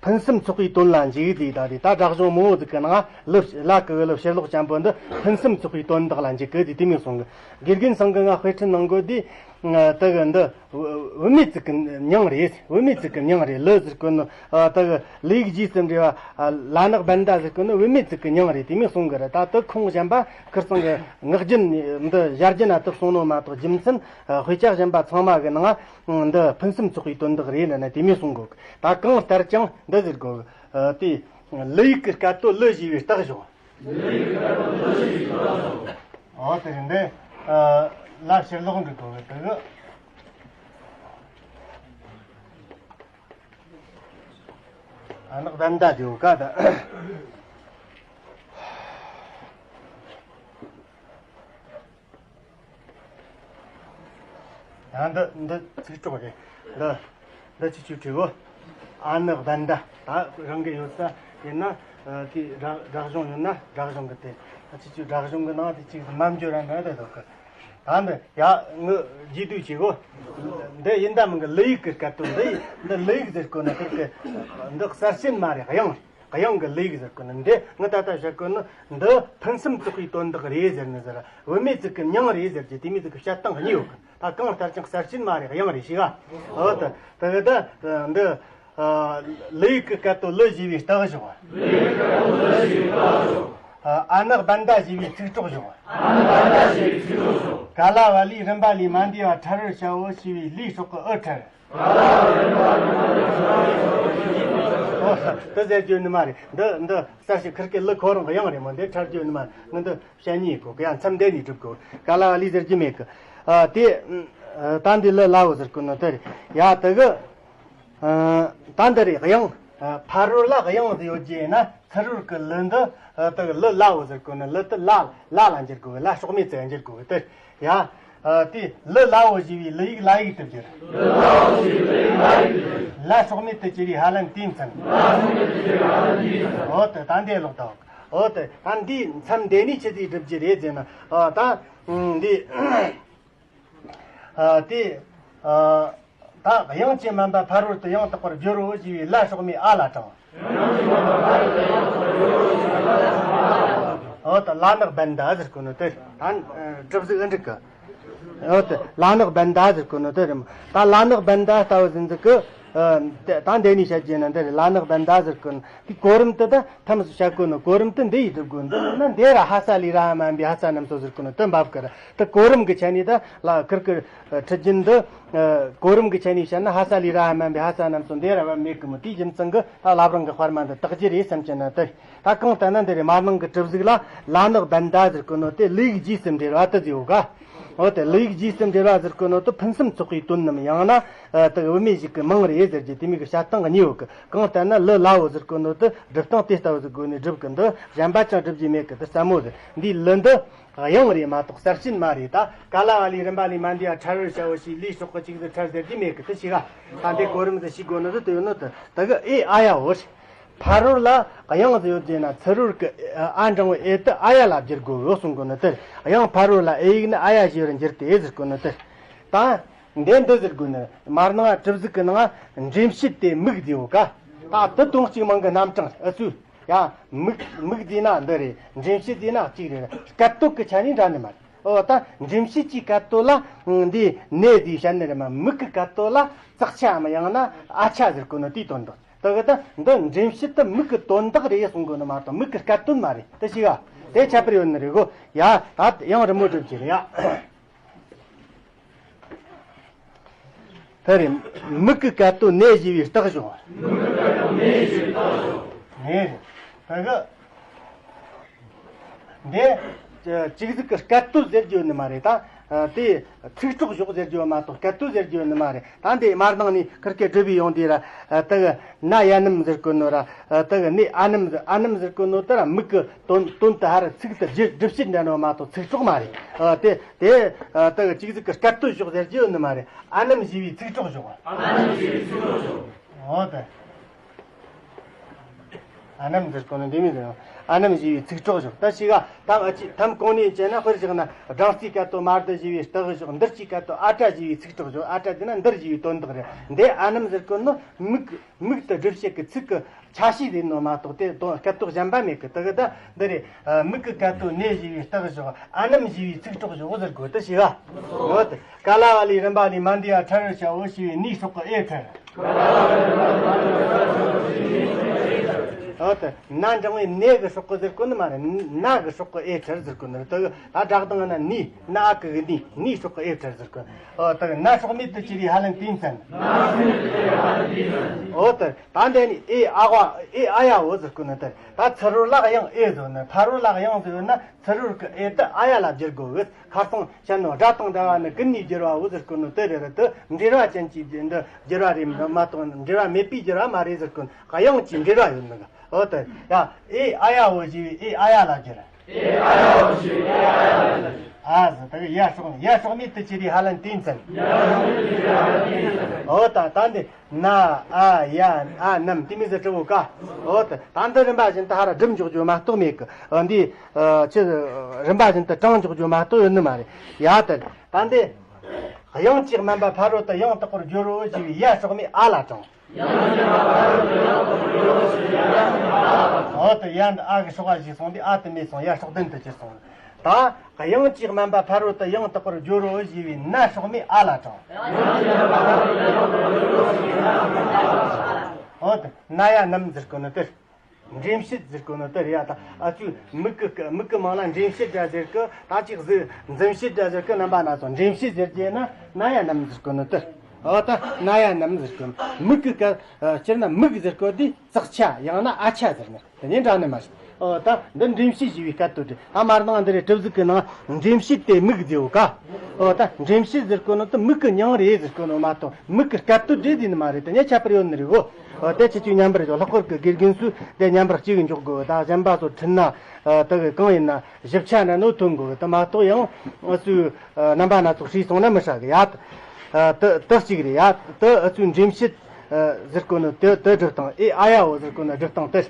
ཕུན་སུམ་ཚོགས་པའི་དོན་ལ་འཇུག་དེ། ད་དེ་ད་སྒྲ་གཞུང་མང་བོ་ཟིག་གི་ནང་གླུ་ལ་གི་གི་གླུ་ཕྱིར་ལོག་ཅམ་པོ་འདི་ཕུན་སུམ་ཚོགས་པའི་དོན་དག་ལ་འཇུག་གི་དེ་དེ་མོ་གསུང་གི། དགེ་རྒན་ཚང་གི་ང་དཔེ་ཁྲིད་གནང་གོ་དེ། ཨ། དེ་གི་འདི་བུད་མེད་ཅིག་གི་མྱིང་རེད། བུད་མེད་ཅིག་གི་མྱིང་རེད། གླུ་ཟེར་གོ་ནི། ཨ། དེ་གི་གླུ་ཡིག་རྗེས་སུ་འབྲེལ་བ། ཨ། ལ་ནག་བན་ད་ཟེར་གོ་ནི་བུད་མེད་ཅིག་གི་མྱིང་རེད། དེ་མོ་གསུང་གི་རེད། ད་དེ་ཁུངས་གཞན་པ་ཁིར་ཚང་གི་ངག་རྒྱུན་འདི་ཞར་རྒྱུན་ན་དེ་གསུང་ནོ་མ་གཏོགས། རྒྱུ་མཚན་དཔེ་ཆ་གཞན་པ་ཚང་མ་གི་ནང་འདི་ཕུན་སུམ་ཚོགས་པའི་དོན་དག་རེད་ལབ་ན་དེ་མོ་གསུང་གོ་གི། ད་གང་ལྟར་ཀྱང་འདི་ཟེར་གོ་གི། ཨ། དེ་གླུ་ཡིག་གི་སྐད་དོད་གླུ་ཞེས་པའི་རྟགས་བཞག་འོ་དེ་རེད་འདི། ཨ། ལ་ཕྱིར་ལོག་འགྲིག་གོ་གི་དེ་གི། ཨ་ནག་བན་ད་དེའོ་ཀ་ད། ཡང་འདི་འདི་ཚིག་གྲོགས་རེད། འདི་འདི་ཅི་ཅུ་བྲིའོ། ཨ་ནག་བན་ད། ད་རང་གི་ཡོད་ས་ཡིན་ན། ཨ། དེ་སྒྲ་སྒྲ་གཞུང་ཡོད་ན་སྒྲ་གཞུང་གི་དེ། ཨ། ཅི་ཅུ་སྒྲ་གཞུང་གི་ནང་དེ་ཅིག་མ་འཇོ་ར་འདྲ་དེ་འདུག་གི། ད་འདི་ཡ་ངའི་རྗེས་ཟློས་བྱེད་གོ། འདི་ཡིན་ད་མིན་གི་གླུ་ཡིག་གི་སྐད་དོད་འདི་ཡིན། འདི་གླུ་ཡིག་ཟེར་གོ་ནི་ཁིར་གི་འདི་གསལ་བྱེད་མ་རེད། དབྱངས་རེད། དབྱངས་གི་གླུ་ཡིག་ཟེར་གོ་ནི། འདི་ངའི་ད་ལྟ་བཤད་གོ་ནི་འདི་ཕུན་སུམ་ཚོགས་པའི་དོན་དག་རེད་ཟེར་ནི་ཟེར། བུད་མེད་ཅིག་གི་མྱིང་རེད་ཟེར་གྱི་དེ་མོ་ཟིག་གི་བཤད་སྟངས་གཉིས་ཡོད་གི། ད་གང་ལྟར་ཀྱང་གསལ་བྱེད་མ་རེད། དབྱངས་རེད་ཤི་ག་འོ་ད་དེ་གི་ད་འདི། ཨ། གླུ་ཡིག་གི་སྐད་དོད་གླུ་ཞེས་པའི་རྟགས་བཞག་གླུ་ཡིག་གི་སྐད་དོད་གླུ་ཞེས་པའི་རྟགས་བཞག་ཨ། ཨ་ནག་བན་ད་ཞེས་པའི་ཚིག་གྲོགས་བཞག་ཨ་ནག་བན་ད་ཞེས་པའི་ཚིག་གྲོགས་བཞག་ག་ལ་བ་ལས་རིམ་པ་ལས་མ་འདས་པ་ཕྲལ་བར་བྱའོ་ཞེས་པའི་ལུས་སྲོག་གི་འུ་ཕྲལ། ཨོ། དེ་ཟེར་རྒྱུ་ནི་མ་རེད། འདི་འདི་གསལ་བྱེད་ཁིར་གི་གླུ་ཁོ་རང་གི་དབྱངས་རེད་མོ། འདི་ཕྲལ་རྒྱུ་ནི་མ་རེད། ངི་འདི་བཤད་ཉེས་གོ་གི། ཡང་མཚམས་འདི་ནས་སྒྲུབ་དགོས། ག་ལ་བ་ལས་ཟེར་རྒྱུ་མེད་གི། ཨ། དེ་ད་འདི་གླུ་ལའོ་ཟེར་གོ་ནོ་དེ་རེད་ཡ། དེ་གི། ཨ། ད་འདི་རེད། དབྱངས། ཨ། ཕ་རོལ་ལ་དབྱངས་ཟེར་ཡོད་རྒྱུ་ཡིན་ན་ཚུ་རོལ་གི་གླུ་འདི། ཨ། དེ་གི་གླུ་ལའོ་ཟེར་གོ་ནི། གླུ་དེ་ལ་ལ་ལ་འགྱུར་དགོས་གི། ལ་སྲོག་མེད་ཅིག་འགྱུར་དགོས་གི་དེ་ཡ། ཨ། དེ་གླུ་ལའོ་ཞེས་པའི་གླུ་ཡིག་ལ་ཡིག་ཏུ་བསྒྱུར། གླུ་ལའོ་ཞེས་པའི་གླུ་ཡིག་ལ་ཡིག་ཏུ་བསྒྱུར། ལ་སྲོག་མེད་དུ་གྱུར་བའི་ཧ་ལན་དེའི་མཚན། ལ་སྲོག་མེད་དུ་གྱུར་བའི་ཧ་ལན་དེའི་མཚན། འོ་དེ་ད་འདི་ལོག་དང་། འོ་དེ་ད་འདིའི་མཚམས་འདི་ནས་ཆི་ཟིག་སྒྲུབ་རྒྱུ་རེད་ཟེར་ན། ཨ། ད་འདི། ཨ། དེ། ཨ། ད་དབྱངས་ཀྱི་དམན་པ་ཕ་རོལ་ཏུ་ཡང་དག་པར་སྦྱོར་རོ་ཞེས་པའི་ལ་སྲོག་མེད་ཨ་ལ་དྲངས། འོ་ད་ལ་ནག་བན་ད་ཟེར་གོ་ནོ་དེ་ད་གྲུབ་གཟུགས་ཨ་འགྲིག་གི། འོ་དེ་ལ་ནག་བན་ད་ཟེར་གོ་ནོ་དེ་རེད། ད་ལ་ནག་བན་ད་ལྟ་བུ་ཟིན་ཟིག་གི། ཨ། ད་འདི་ནས་བཤད་རྒྱུ་ན་འདི་རེད། ལ་ནག་བན་ད་ཟེར་གོ་ནོ་དེ་གོ་རིམ་དེ་ད་ཐམས་སུ་བཤད་གོ་ནོ། གོ་རིམ་དེ་འདི་ཡིས་སྒྲུབ་དགོས། འདི་ན་འདི་ར་ཧ་ས་ལས་ར་ཧ་མ་ཡིན་པའི་ཧ་ས་རྣམས་སོ་ཟེར་གོ་ནོ་དེ་འབབ་གི་ར། དེ་གོ་རིམ་གི་ཆ་ནས་ད་ལ་ཁིར་གི་ཁྲིད་རྒྱུན་འདི། ཨ། གོ་རིམ་གྱི་ཆ་ནས་བཤད་ན་ཧ་ས་ལས་ར་ཧ་མ་ཡིན་པའི་ཧ་ས་རྣམས་སོ་འདི་ར་བ་མེད་གི་མོ། དེའི་རྒྱུ་མཚན་གྱིས་ད་བླ་བྲང་གི་དཔར་མ་འདི་དག་རྒྱུ་རེད་བསམ་གྱི་ན་དེ། ད་གང་ལྟར་ན་འདི་རེད། མར་ནང་གི་གྲུབ་གཟུགས་ལ་ལ་ནག་བན་ད་ཟེར་གོ་ནོ་དེ་གླུ་ཡིག་རྗེས་སུ་འབྲེལ་བ་དེ་ཟེར་ཡོད་ག་འོ་དེ་གླུ་ཡིག་རྗེས་སུ་འབྲེལ་བ་ཟེར་གོ་ནོ་དེ་ཕུན་སུམ་ཚོགས་པའི་དོན་ནམ། ཡང་ན། ཨ། དེ་བུད་མེད་ཞིག་གི་མིང་རེད་ཟེར་རྒྱུ་དེ་མོ་གི་བཤད་སྟངས་གཉིས་ཡོད་གི། གང་ལྟར་ན་གླུ་ལའོ་ཟེར་གོ་ནོ་དེ་སྒྲུབ་སྟངས་དེ་ལྟ་བུ་ཟིག་སྒོ་ནས་སྒྲུབ་གི། འདི་གཞན་པ་ཅང་སྒྲུབ་རྒྱུ་མེད་གི། དེ་སླ་མོ་ཟིག་འདིའི་གླུ་འདི། དབྱངས་རེད་མ་གཏོགས་གསལ་བྱེད་མ་རེད། ད་ག་ལ་བ་ལས་རིམ་པ་ལས་མ་འདས་པ་ཕྲལ་བར་བྱའོ་ཞེས་ལུས་སྲོག་གི་ཅིག་ཏུ་ཕྲལ་ཟེར་གྱི་མེད་གི། དེ་ཞིག་ག་ད་འདི་གོ་རིམ་དུ་ཞིག་དགོས་ནི་དེ་དེ་ཡོད་ནི་དེ་དེ་གི་ཨེ་ཨ་ཡ་འོ། ཕ་རོལ་ལ་དབྱངས་ཟེར་ཡོད་ཟེར་ན་ཚུ་རོལ་གི་ཨ་འགྲེང་བུ་ཨེ་དེ་ཨ་ཡ་ལ་བསྒྱུར་དགོས་འོ་གསུང་གོ་ནི་དེ། དབྱངས་ཕ་རོལ་ལ་ཨེ་ཡིག་ནི་ཨ་ཡ་ཞེས་པར་འགྱུར་ཏེ་ཟེར་གོ་ནི་དེ། ད་འདི་འདི་ཟེར་དགོས་ནི། མར་ནང་གྲུབ་གཟུགས་ཀྱི་ནང་འགྲེམས་བྱེད་དེ་མིག་ཟེར་ཡོད་ག་ད་དེ་དོན་གཅིག་མིང་གི་རྣམ་གྲངས་ཨ་ཚུལ། ཡ། མིག་མིག་ཟེར་ན་འདི་རེད། འགྲེམས་བྱེད་ཟེར་ན་གཅིག་རེད། སྐད་དོད་ཀྱི་ཆ་ནས་འདྲ་ནི་མ་རེད། འོ་ད་འགྲེམས་བྱེད་ཀྱི་སྐད་དོད་ལ་འདི་ནས་ཟེར་བཤད་ནི་རེད་མ། མིག་གི་སྐད་དོད་ལ་ཙག་ཆ་མ་ཡང་ན་ཨ་ཆ་ཟེར་གོ་ནི་དེའི་དོན་དག་དེ་གི་ད་འདི་འགྲེམས་བྱེད་དེ་མིག་གི་དོན་དག་རེད་གསུང་གོ་ནི་མ་གཏོགས་མིག་གི་སྐད་དོད་མ་རེད། དེ་ཞིག་ག་དེ་ཁྱད་པར་ཡོད་ནི་རེད་གོ། ཡ། ད་ཡང་རི་མོ་སྒྲུབ་ཀྱི་རེད་ཡ། དེ་རེད། མིག་གི་སྐད་དོད་ནས་ཞེས་པའི་རྟགས་བྱུང་། མིག་གི་སྐད་དོད་ནས་ཞེས་པའི་རྟགས་བྱུང་། ནས་རེད། དེ་གི། འདི་ཅིག་ཟིག་གི་སྐད་དོད་ཟེར་རྒྱུ་ནི་མ་རེད་ད། དེ་ཚིག་གྲོགས་ཞོག་ཟེར་རྒྱུ་མ་གཏོགས་སྐད་དོད་ཟེར་རྒྱུ་ནི་མ་རེད། ད་འདི་མར་ནང་ནས་ཁིར་ཀའི་སྒྲུབ་པའི་ཡོང་དུས་ར་དེ་གི་ན་ཡ་ནམ་ཟེར་གོ་ནོ་ར་དེ་གི་ནི་ཨ་ནམ་ཟེར་ཨ་ནམ་ཟེར་གོ་ནོ་དེ་ར་མིག་གི་དོན་དོན་དུ་ཧ་ར་ཚིག་ཏུ་སྒྲུབ་བྱེད་འདྲ་ནོ་མ་གཏོགས་ཚིག་གྲོགས་མ་རེད། དེ་དེ་དེ་གི་ཅིག་ཟིག་གི་སྐད་དོད་ཞོག་ཟེར་རྒྱུ་ནི་མ་རེད། ཨ་ནམ་ཞེས་པའི་ཚིག་གྲོགས་ཞོག་ཨ་ནམ་ཞེས་པའི་ཚིག་གྲོགས་ཞོག་འོ་དེ། ཨ་ནམ་ཟེར་གོ་ནི་འདི་མི་ཟེར། ཨ་ནམ་ཞེས་པའི་ཚིག་གྲོགས་ཞོག་ད་ཞིག་ག་ཐམ་ཨ་ཅི་ཐམ་གོང་ནས་བྱས་ན་དཔེར་བཞག་ན་སྦྲང་རྩིའི་སྐད་དོད་མ་འདི་ཞེས་པའི་རྟགས་ཞོག་འདིར་གྱི་སྐད་དོད་ཨ་བྲ་ཞེས་པའི་ཚིག་གྲོགས་ཞོག་ཨ་བྲ་དེ་ན་འདིར་ཞེས་པའི་དོན་དག་རེད། འདི་ཨ་ནམ་ཟེར་གོ་ནི་མིག་མིག་ཏུ་སྒྲུབ་བྱེད་ཀྱི་ཚིག་གི་ཆ་ཤས་རེད་ནོ་མ་གཏོགས་དེ་དོན་སྐད་དོད་གཞན་པ་མེད་གི་དེ་གི་ད་འདི་རེད། མིག་གི་སྐད་དོད་ནས་ཞེས་པའི་རྟགས་ཞོག་ཨ་ནམ་ཞེས་པའི་ཚིག་གྲོགས་ཞོག་ཟེར་གོ་ད་ཞིག་ག་འོ་དེ། ཀ་ལ་བ་ལའི་རིམ་པ་ལས་མ་འདས་པ་ཕྲལ་བར་བྱའོ་ཞེས་པའི་ནས་སྲོག་གི་ཨེ་ཕྲལ། འོ་དེ་ན་འབྲིང་བའི་ནས་གི་སྲོག་གི་ཟེར་གོ་ནི་མ་རེད། ན་གི་སྲོག་གི་ཨེ་ཕྲལ་ཟེར་གོ་ནི་རེད། དེ་གི་ད་སྒྲ་གདངས་ན་ནས་ན་ཨ་གི་གི་ནས་ནས་སྲོག་གི་ཨེ་ཕྲལ་ཟེར་གོ། འོ་དེ་གི་ན་སྲོག་མེད་དུ་གྱུར་པའི་ཧ་ལན་ཏིང་ཙན། འོ་དེ་ད་འདི་ནི་ཨེ་ཨ་བ་ཨེ་ཨ་ཡ་བོ་ཟེར་གོ་ནི་དེ་ད་ཚུ་རོལ་ལ་དབྱངས་ཨེ་བཟོ་ནི་ཕ་རོལ་ལ་དབྱངས་བཟོ་ན་ཚུ་རོལ་གི་ཨེ་དེ་ཨ་ཡ་ལ་བསྒྱུར་དགོས་གི་ཁ་སང་བཤད་ནོ་སྒྲ་དང་བྲལ་བ་ནི་ཀུན་ནས་བསྒྱུར་བའོ་ཟེར་གོ་ནོ་དེ་རེད། དེ་འབྲེལ་བ་ཅན་གྱི་འདི་བསྒྱུར་བ་རེད་མ་གཏོགས་འབྲེལ་བ་མེད་པའི་བསྒྱུར་བ་མ་རེད་ཟེར་གོ་ནོ་དབྱངས་ཀྱི་འབྲེལ་བ་ཡོད་ནི་གི་འོ་དེ་ཡ་ཨེ་ཨ་ཡ་བོ་ཞེས་པའི་ཨེ་ཨ་ཡ་ལ་བསྒྱུར། ཨེ་ཨ་ཡ་བོ་ཞེས་པའི་ཨེ་ཨ་ཡ་ལ་བསྒྱུར། ཨ་ཟེར་དེ་གི་ཡ་སྲོག་ཡ་སྲོག་མེད་དུ་གྱུར་པའི་ཧ་ལན་ཏིང་ཙན། ཡ་སྲོག་མེད་དུ་གྱུར་པའི་ཧ་ལན་ཏིང་ཙན། འོ་ད་ད་འདི། ན་ཨ་ཡ་ཨ་ནམ་དེ་མི་ཟེར་གྲུབ་བོ་ཀ་འོ་དེ་ད་འདི་རིམ་པ་བཞིན་དུ་ཧ་ར་སྒྲུབ་འཇོག་རྒྱུ་མ་གཏོགས་མེད་གི་འོ་འདི་ཆི་རིམ་པ་བཞིན་དུ་དྲངས་འཇོག་རྒྱུ་མ་གཏོགས་ཡོད་ནི་མ་རེད། ཡ་དེ་ད་འདི་དབྱངས་ཀྱི་དམན་པ་ཕ་རོལ་ཏུ་ཡང་དག་པར་སྦྱོར་རོ་ཞེས་པའི་ཡ་སྲོག་མེད་ཨ་ལ་དྲངས། འོ་དེ་ཡ་འདི་ཨ་གི་སྲོག་ག་ཞིག་སོང་དུས་ཨ་དེ་མེད་སོང་ཡ་སྲོག་ལྡན་དུ་གྱུར་སོང་། ད་དབྱངས་ཀྱི་དམན་པ་ཕ་རོལ་ཏུ་ཡང་དག་པར་སྦྱོར་རོ་ཞེས་པའི་ན་སྲོག་མེད་ཨ་ལ་དྲངས། འོ་དེ་ན་ཡ་ནམ་ཟེར་གོ་ནི་དེར། འདྲེན་བྱེད་ཟེར་གོ་ནི་དེར་ཡ་ད་ཨ་ཅུ་མིག་གི་མིག་གི་མིང་ལ་འདྲེན་བྱེད་འདྲ་ཟེར་གི་ད་ཅིག་ཟིག་འཛིན་བྱེད་འདྲ་ཟེར་གི་རྣམ་པ་སྣ་ཚོགས་འདྲེན་བྱེད་ཟེར་གྱི་ན་ན་ཡ་ནམ་ཟེར་གོ་ནི་དེར། འོ་ད་ན་ཡ་ནམ་ཟེར་གོ་ནི་མིག་གི་སྐད་སྤྱིར་ན་མིག་ཟེར་གོ་དེ་ཙག་ཆ་ཡང་ན་ཨ་ཆ་ཟེར་ནི། དེ་ནས་འདྲ་ནི་མ་རེད། ཨོ་ད་འདི་འདྲེན་བྱེད་ཞེས་པའི་སྐད་དོད་རེད། ད་མར་ནང་འདི་རེད། གྲུབ་གཟུགས་ཀྱི་ནང་འདྲེན་བྱེད་དེ་མིག་ཟེར་བོ་ཀ་ཨོ་ད་འདྲེན་བྱེད་ཟེར་གོ་ནོ་དེ་མིག་གི་མྱིང་རེད་ཟེར་གོ་ནོ་མ་གཏོགས་མིག་གི་སྐད་དོད་རེད་ཟེར་ནི་མ་རེད། དེ་ནས་ཁྱད་པར་ཡོད་ནི་རེད་གོ་ཨོ་དེ་ཁྱེད་ཚོས་མཉམ་པར་ཡོད་ལྷག་པར་གི་དགེ་རྒན་ཚོས་དེ་མཉམ་པར་གཅིག་འཇོག་དགོས། ད་གཞན་པ་ཚོ་ཁྲིད་ན་ཨ་དེ་གི་གང་ཡིན་ན་ཞིབ་ཆ་འདྲ་ནོ་ཐོན་དགོས། དེ་མ་གཏོགས་ཡང་ཨ་ཚོས་ཨ་རྣམ་པ་སྣ་ཚོགས་ཤེས་སོང་ན་མི་ཧྲ་གི་ཡ། ཨ་དེ་དེ་གཅིག་རེད་ཡ། དེ་ཨ་ཚོས་འདྲེན་བྱེད་ཨ་ཟེར་གོ་ནོ་དེ་དེ་སྒྲུབ་སྟངས། ཨེ་ཨ་ཡ་འོ་ཟེར་གོ་ནོ་སྒྲུབ་སྟངས་དེ།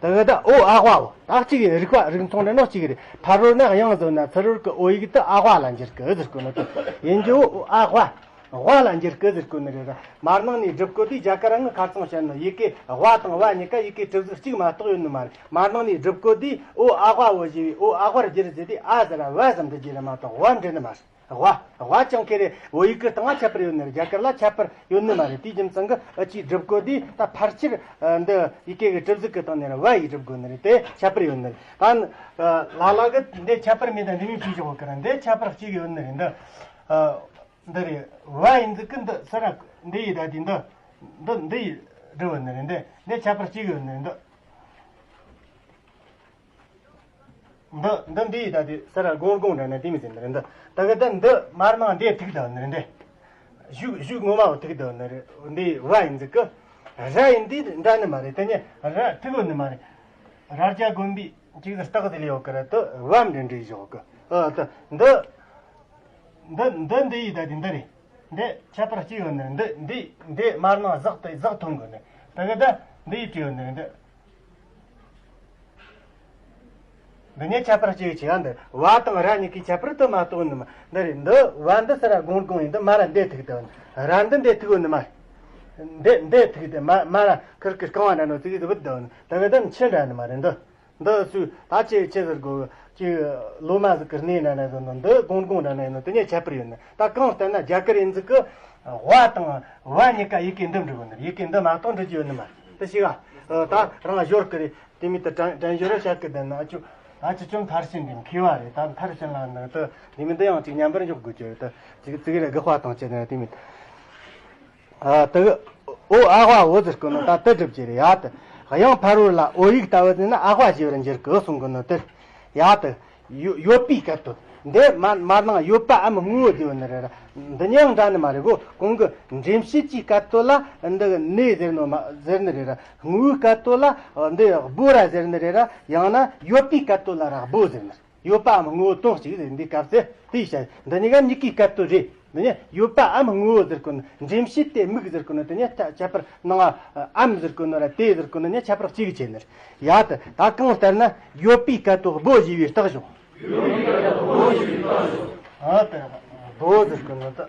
དེ་གི་ད་འོ་ཨ་ཝ་འོ། ད་གཅིག་ཡིན། རིག་པ་རིག་མཚུངས་འདྲ་ནོ་གཅིག་རེད། ཕ་རོལ་ན་དབྱངས་བཟོ་ན་ཚུ་རོལ་གི་འོ་ཡིག་དེ་ཨ་ཝ་ལ་འགྱུར་གི་ཟེར་གོ་ནོ་དེ། ཡིན་རྒྱུ་འོ་ཨ་ཝ། ཝ་ལ་འགྱུར་གི་ཟེར་གོ་ནི་རེད། མར་ནང་ནས་སྒྲུབ་གོ་དུས་རྒྱ་གར་ངི་ཁ་རྩང་བཤད་ནོ་ཡི་གེ་ཝ་དང་ཝ་གཉིས་ཀ་ཡི་གེ་གྲུབ་གཟུགས་གཅིག་མ་གཏོགས་ཡོད་ནི་མ་རེད། མར་ནང་ནས་སྒྲུབ་གོ་དུས་འོ་ཨ་ཝ་འོ་ཞེས་པའི་འོ་ཨ་ཝར་འགྱུར་ཟེར་དུས་ཨ་ཟེར་ར་ཝ་ཙམ་དུ་འགྱུར་ར་མ་གཏོགས་ཝ་འབྲི་ནི་མ་རེད། ཝ། ཝ་ཅང་ཁེ་རེ་བོད་ཡིག་གི་སྟེང་ང་ཁྱད་པར་ཡོད་ནི་རེད། རྒྱ་གར་ལ་ཁྱད་པར་ཡོད་ནི་མ་རེད། དེའི་རྒྱུ་མཚན་གྱིས་ཨ་ཅིག་སྒྲུབ་གོ་དུས་ད་ཕལ་ཆེར་འདི་ཡི་གེ་གི་གྲུབ་གཟུགས་ཀྱི་སྟེང་ནས་ར་ཝ་ཡིས་སྒྲུབ་དགོས་ནི་རེད། དེ་ཁྱད་པར་ཡོད་ནི་རེད། ད་ལ་ལ་གི་འདི་ཁྱད་པར་མེད་ད་འདི་མིན་ཕྱིས་ཞོག་གི་ར་འདི་ཁྱད་པར་གཅིག་ཡོད་ནི་རེད། འདི་འདི་རེད། ཝ་ཡིན་ཟིག་གི་འདི་ས་ར་འདི་ཡི་ད་དེ་འདི་འདི་འདི་ཡི་སྒྲུབ་ནི་རེད། འདི་འདི་ཁྱད་པར་གཅིག་ཡོད་ནི་རེད། འདི། འདི་འདི་འདི་ཡི་ད་དེ་ས་ར་དགོང་དགོང་འདྲ་ན་དེ་མི་ཟིན་རེད། འདི་ད་གི་ད་འདི་མར་ནང་འདི་ཐིག་ད་ནི་རེད། འདི་གཞུག་གཞུག་ངོ་མ་བོ་ཐིག་ད་ནི་རེད། འདི་ཝ་ཡིན་ཟིག་གི་ར་ཡིན་འདི་འདྲ་ནི་མ་རེད། དེ་ནི་ར་ཐིག་ཡོད་ནི་མ་རེད། ར་རྒྱ་དགོན་པའི་ཅིག་ཏུ་རྟགས་དེ་ལ་ཡོད་གི་ར་དུ་ཝ་འདྲ་འདྲ་བཞག་གི་ཨ་ད་འདི། འདི་འདི་འདི་ཡི་ད་དེ་འདི་རེད། འདི་ཁྱད་པར་གཅིག་ཡོད་ནི་རེད། འདི་འདི་འདི་མར་ནང་ཟག་ཏུ་ཟག་ཐོན་དགོས་ནི། ད་གི་ད་འདི་ཡི་བྲིས་ཡོད་ནི་རེད། འདི་འདི་ནས་ཁྱད་པར་གཅིག་ཡོད་ཆེ་ག་འདི་ཝ་དང་ར་གཉིས་ཀའི་ཁྱད་པར་དུ་མ་གཏོགས་ནི་མ་འདི་རེད། འདི་ཝ་འདི་ས་ར་དགོང་དགོང་ཡིན། འདི་མ་ར་འདི་ཐིག་ད་ཡོད་ནི། ར་འདི་འདི་ཐིག་ཡོད་ནི་མ་རེད། འདི་འདི་ཐིག་འདི་མ་མ་ར་ཁིར་ཁིར་རྐང་བ་འདྲ་ནོ་ཙིག་གི་བུད་ད་ཡོད་ནི། ད་གི་ད་ཆི་འདྲ་ནི་མ་རེད། འདི། འདི་སུས་ད་ཅི་ཅི་ཟེར་དགོས། ཅི་ལོ་མ་ཟིག་གི་གནས་ན་ན་ཟེར་ནོ་འདི་དགོང་དགོང་ན་ན་ཡིན་ནོ་དེ་ནས་ཁྱད་པར་ཡོད་ནི། ད་གང་ལྟར་ན་རྒྱ་གར་ཡིན་ཟིག་གི་ཝ་དང་ཝ་གཉིས་ཀ་ཡི་གེ་འདི་འབྲི་དགོས་ནི། ཡི་གེ་འདི་མ་གཏོགས་འབྲི་རྒྱུ་ཡོད་ནི་མ་རེད། དེ་ཞིག་ཨ་ད་རང་ཞོར་གི་རེད། དེ་མི་དེ་དྲན་དྲན་ཞོར་བཤད་གི་བསྡད་ན་ཨ་ཅུ་ཨ་ཅུ་ཅུང་མཐར་ཕྱིན་འདི་མཁས་བ་རེད། ད་མཐར་ཕྱིན་ལ་ནི་དེ་དེ་མི་འདི་ཡང་ཅིག་མཉམ་པར་འཇོག་དགོས་ཀྱི་རེད། ད་ཅིག་ཙིག་རེ་དགག་པ་དང་བཅས་ནས་དེ་མི། ཨ་དེ་གི་འོ་ཨ་ཝ་འོ་ཟེར་གོ་ནོ་ད་དེ་སྒྲུབ་ཀྱི་རེད་ཡ། དེ་དབྱངས་ཕ་རོལ་ལ་འོ་ཡིག་ལྟ་བུ་ཟིན་ན་ཨ་ཝ་ཞེས་པར་འགྱུར་གི་གསུང་གི་ནོ་དེར་ཡ། དེ་ ཡོད་ཡོད་པའི་སྐད་དོད། འདི་མ་མ་ནང་ཡོད་པའམ་དངོས་པོ་དེ་ཡོད་ནི་རེད་ར། འདི་ཉིད་འདྲ་ནི་མ་རེད་གོ། གོང་གི་འདྲེན་བྱེད་ཀྱི་སྐད་དོད་ལ་འདི་གི་ནས་ཟེར་ནོ་མ་ཟེར་ནི་རེད་ར། དངོས་པོའི་སྐད་དོད་ལ་འདི་བོ་ར་ཟེར་ནི་རེད་ར། ཡང་ན་ཡོད་པའི་སྐད་དོད་ལ་ར་བོ་ཟེར་ནི་རེད། ཡོད་པའམ་དངོས་པོ་དོན་གཅིག་རེད། འདི་སྐབས་སུ་དེའི་ཕྱིར་འདི་གཉིས་ཀ་མྱུ་གུའི་སྐད་དོད་རེད། འདི་ནི་ཡོད་པའམ་དངོས་པོ་ཟེར་གོ་ནི། འདྲེན་བྱེད་དེ་མིག་ཟེར་གོ་ནི། དེ་ནི་ཁྱད་པར་ནང་ཨམ་ཟེར་གོ་ནི་ར་དེ་ཟེར་གོ་ནི་ནི་ཁྱད་པར་གཅིག་བྱས་ནི་རེད། ཡ་ད་ད་གང་ལྟར་ན་ཡོད་པའི་སྐད་དོད་བོ་ཞེས་པའི་རྟགས་བྱུང་། ཡོད་པའི་སྐད་དོད་བོ་ཞེས་པའི་རྟགས་བྱུང་། ཨ་ད་བོ་ཟེར་གོ་ནི་ད།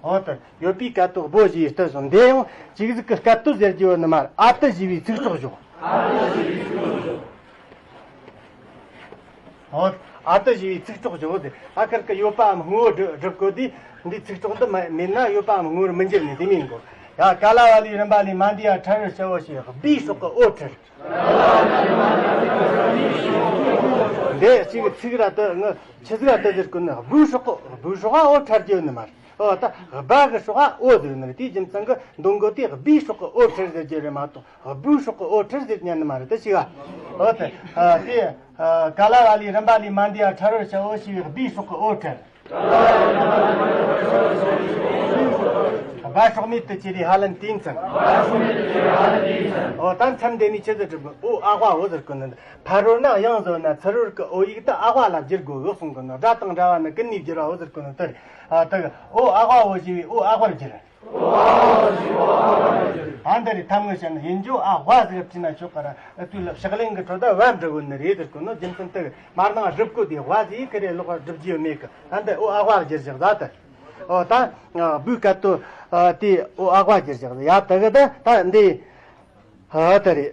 འོ་ད་ཡོད་པའི་སྐད་དོད་བོ་ཞེས་པའི་རྟགས་བྱུང་། འདི་ཡང་གཅིག་གཟུགས་ཀྱི་སྐད་དོད་ཟེར་རྒྱུ་ཡོད་ནི་མ་རེད། ཨ་ཏི་ཞེས་པའི་ཚིག་གྲོགས་བྱུང་། འོ། ཨ་ཏི་ཞེས་པའི་ཚིག་གྲོགས་བྱུང་སྟེ། ཨ་ཁར་གི་ཡོད་པའམ་དངོས་པོ་སྒྲུབ་སྒྲུབ་དགོས་དུས། འདིའི་ཚིག་གྲོགས་འདི་མ་མེད་ན་ཡོད་པའམ་དངོས་པོར་མི་འགྱུར་ནི་དེ་མིན་གོ། ཡ་ག་ལ་བ་ལའི་རིམ་པ་ལས། མ་འདི་ཡ་ཕྲ་རོལ་ཕྱི་བོ་ཞེས། སྦའི་སྲོག་གི་འོད་ཕྲར། འདི་གཅིག་ཚིག་ར་དུ་ངི་ཆི་ཟིག་ར་དུ་ཟེར་གོ་ནི། སྦུའི་སྲོག་གི་སྦུའི་སྲོག་ག་འོད་ཕྲར་གྱི་ཡོད་ནི་མ་རེད། འོ་ད་སྦ་གི་སྲོག་ག་འོད་ཟེར་ནི་རེད། དེའི་རྒྱུ་མཚན་གི་འདོན་གོ་དེ་སྦའི་སྲོག་གི་འོད་ཕྲར་ཟེར་རྒྱུ་རེད་མ་གཏོགས། སྦུའི་སྲོག་གི་འོད་ཕྲར་ཟེར་ཉན་ནི་མ་རེད། དེ་ཞིག་ཨ། འོ་དེ། ཨ། དེ། ཨ། ག་ལ་བ་ལའི་རིམ་པ་ལས། མ་འདི་ཡ་ཕྲ་རོལ་ཕྱི་བོ་ཞེས་པའི་སྦའི་སྲོག་གི་འོད་ཕྲར། སྦ་སྲོག་མེད་དུ་གྱུར་པའི་ཧ་ལན་དེའི་མཚན། འོ་ད་མཚམས་འདི་ནས་ཆི་ཟིག་གྲུབ་གི། འོ་ཨ་ཝ་འོ་ཟེར་གོ་ནི། ཕ་རོལ་ན་དབྱངས་ཟེར་ན་ཚུ་རོལ་གི་འོ་ཡིག་ད་ཨ་ཝ་ལ་བསྒྱུར་དགོས་གི་གསུང་གི་ནོ། སྒྲ་དང་འདྲ་བ་ནི་ཀུན་ནས་བསྒྱུར་བའོ་ཟེར་གོ་ནི་དེ་རེད། ཨ་དེ་གི་འོ་ཨ་ཝ་འོ་ཞེས་པའི་འོ་ཨ་ཝར་བསྒྱུར། ཨ་འདི་རེད། ཐ་མ་བཤད་ན་ཡིན་རྒྱུ་ཨ་ཝ་ཟེར་བྲིས་ན་ཆོག་ག་ར། ཨ་དུས་ལ་ཕྱག་ལེན་གྱི་ཁྲོད་ད་བ་འབྲི་དགོས་ནི་རེད་ཟེར་གོ་ནོ། རྒྱུ་མཚན་དེ་མར་ནང་སྒྲུབ་དགོས་དེ། ཝ་ཟེར་གི་རེད། ལོག་སྒྲུབ་རྒྱུ་ཡོད་མེད་གི། ད་འདི་འོ་ཨ་ཝ་བསྒྱུར་བཞག་ད་དེ། འོ་ད་སྦུའི་སྐད་དོད་དེ་འོ་ཨ་ཝ་བསྒྱུར་བཞག་ཡ་དེ་གི་ད་ད་འདི་ཨ་དེ་རེད།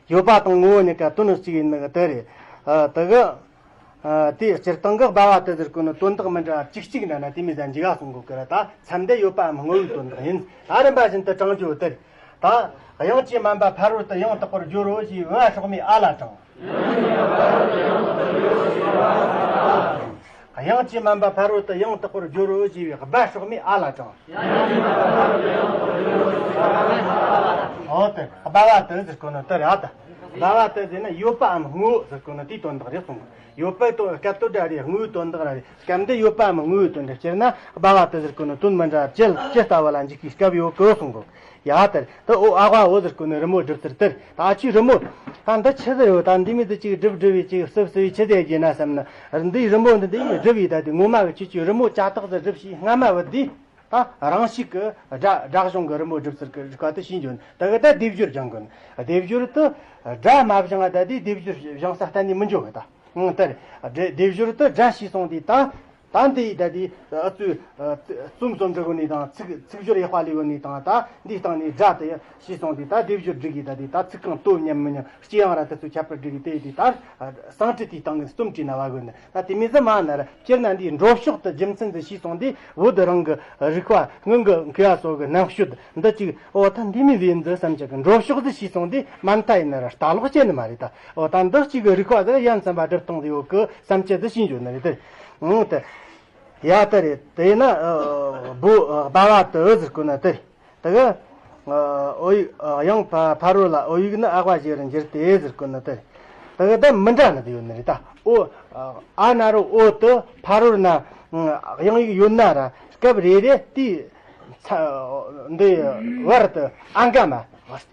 ཡོད་པ་དང་དངོས་པོ་གཉིས་ཀ་དོན་གཅིག་ཡིན་ནི་གི་དེ་རེད། ཨ་དེ་གི། ཨ་དེའི་སྤྱིར་བཏང་གི་སྦ་བ་ཏི་ཟེར་གོ་ནི་དོན་དག་མི་འདྲ་བ་གཅིག་གཅིག་འདྲ་ན་དེ་མོ་ཟིག་འཇུག་ག་གསུང་གོ་གི་ར། ད་མཚམས་འདི་ཡོད་པའམ་དངོས་པོའི་དོན་དག་ཡིན། ད་རིམ་པ་བཞིན་དུ་དྲང་རྒྱུ་དེ་རེད། ད་དབྱངས་ཀྱིས་དམན་པ་ཕ་རོལ་ཏུ་ཡང་དག་པར་སྦྱོར་རོ་ཞེས་པའི་བ་སྲོག་མའི་ཨ་ལ་དྲང་། དབྱངས་ཀྱིས་དམན་པ་ཕ་རོལ་ཏུ་ཡང་དག་པར་སྦྱོར་རོ་ཞེས་པའི་སྦ་སྲོག་མའི་ཨ་ལ་དྲང་། འོ་དེ་སྦ་བ་ཏི་ཟེར་གོ་ནི་དེ་རེད། ཨ་ད་སྦ་བ་ཏི་ཟེར་ན་ཡོད་པའམ་དངོས་པོ་ཟེར་གོ་ནི་དེའི་དོན་དག་རེད་གསུང་གི། ཡོད་པའི་དོན་སྐད་དོད་འདྲ་རེད། དངོས་པོའི་དོན་དག་ར་རེད། སྐབས་འདི་ཡོད་པའམ་དངོས་པོའི་དོན་འདྲ། སྤྱིར་ན་སྦ་བ་ཏི་ཟེར་གོ་ནི་དོན་མི་འདྲ་ཇི་ཇི་ལྟ་བུ་ལ་འཇུག་གི་སྐབས་ཡོད་གི་གསུང་གོ། ཡ་དེར་ད་འོ་ཨ་ཝ་འོ་ཟེར་གོ་ནི་རི་མོ་སྒྲུབ་ཚུལ་དེར། ད་ཨ་ཅིའི་རི་མོ། ད་འདི་ཆི་ཟིག་ཡོད། ད་འདི་མོ་ཟིག་ཅིག་སྒྲུབ་སྒྲུབ་པའི་ཅིག་སུབ་སུབ་པའི་ཆི་ཟིག་ཡིན་ན་བསམ་ན། འདིའི་རི་མོ་འདི་འདི་སྒྲུབ་པའི་ད་དེ་ངོ་མ་གི་ཁྱེད་ཀྱིས་རི་མོ་ལྕགས་ཐག་ཟིག་སྒྲུབ་ཞིག་སྔ་མ་བུད་དེ། ད་རང་ཞིག་གི་སྒྲ་སྒྲ་གཞུང་གི་རི་མོ་སྒྲུབ་ཚུལ་གི་རིགས་པ་དེ་ཤེས་འཇོན། དེ་གི་ད་སྡེབ་སྦྱོར་སྦྱང་དགོས་ནི། སྡེབ་སྦྱོར་དུ་སྒྲ་མ་སྦྱངས་ད་དེ་སྡེབ་སྦྱོར་སྦྱང་ས་གཏན་ནས་མི་འཇོག་གི་ད། ཨང་། དེར་སྡེབ་སྦྱོར་དུ་སྒྲ་ཤེས་སོང་དུས་ད། ད་འདི་ཡི་ད་དེ་ཨ་ཙུ་རྩོམ་རྩོམ་འབྲི་གོ་ནི་དང་། ཚིག་ཚིག་སྦྱོར་ཡག་པ་ལས་གོ་ནི་དང་། ད་འདིའི་སྟེང་ནས་སྒྲ་དེ་ཤེས་སོང་དུས་ད་སྡེབ་སྦྱོར་སྒྲིག་གི་ད་དེ་ད་ཚིག་རྐང་དོད་མཉམ་མི་མཉམ་སྐྱེ་ཡང་ར་དེ་ཚོ་ཁྱད་པར་སྒྲིག་གི་དེ་ཡི་དེ་ད་སང་ཁྲི་དེའི་སྟེང་གི་རྩོམ་བྲིས་ན་བ་གོ་ནི། ད་དེ་མི་ཟིན་མ་ན་ར། སྤྱིར་ན་འདིའི་འགྲོ་ཕྱོགས་དེ་རྒྱུ་མཚན་དེ་ཤེས་སོང་དུས་བོད་རང་གི་རིག་པ་སྔོན་གྱི་མཁས་པ་ཚོ་གི་རྣམ་དཔྱོད་འདི་ཅིག་འོ་ད་འདི་མི་བས་འདི་བསམ་ཅིག་གི་འགྲོ་ཕྱོགས་འདི་ཤེས་སོང་དུས་མ་མཐའ་ཡིན་ན་ར་ལྟ་ལོག་བྱེད་ནི་མ་རེད་ད། འོ་ད་འདི་གཅིག་གི་རིག་པ་ཟིག་ཡ་མཚན་པ་སྒྲུབ་སྟངས་དེ་ཡོད་གི་བསམ་ཅི་ཟིག་ཤེས་འཇོན་ནི་རེད་དེ། ཨང་དེ། ཡ་དེ་རེད། དེས་ན་ཨ་བོ་ཨ་སྦ་བ་ཏི་ཟེར་གོ་ནི་དེ་རེད། དེ་གི་ཨ་འོ་ཡིག་ཨ་དབྱངས་ཕ་ཕ་རོལ་ལ་འོ་ཡིག་ནི་ཨ་ཝ་ཞེས་པར་འགྱུར་ཏེ་ཟེར་གོ་ནི་དེ་རེད། དེ་གི་ད་མི་འདྲ་ནི་དེ་ཡོད་ནི་རེད་ད། འོ་ཨ་ན་རོ་འོ་དེ་ཕ་རོལ་ན་ཨ་དབྱངས་ཡིག་ཡོད་ན་ར། སྐབས་རེ་རེ་དེའི་ཚ་འདི་བར་དུ་ཨ་འགའ་མ།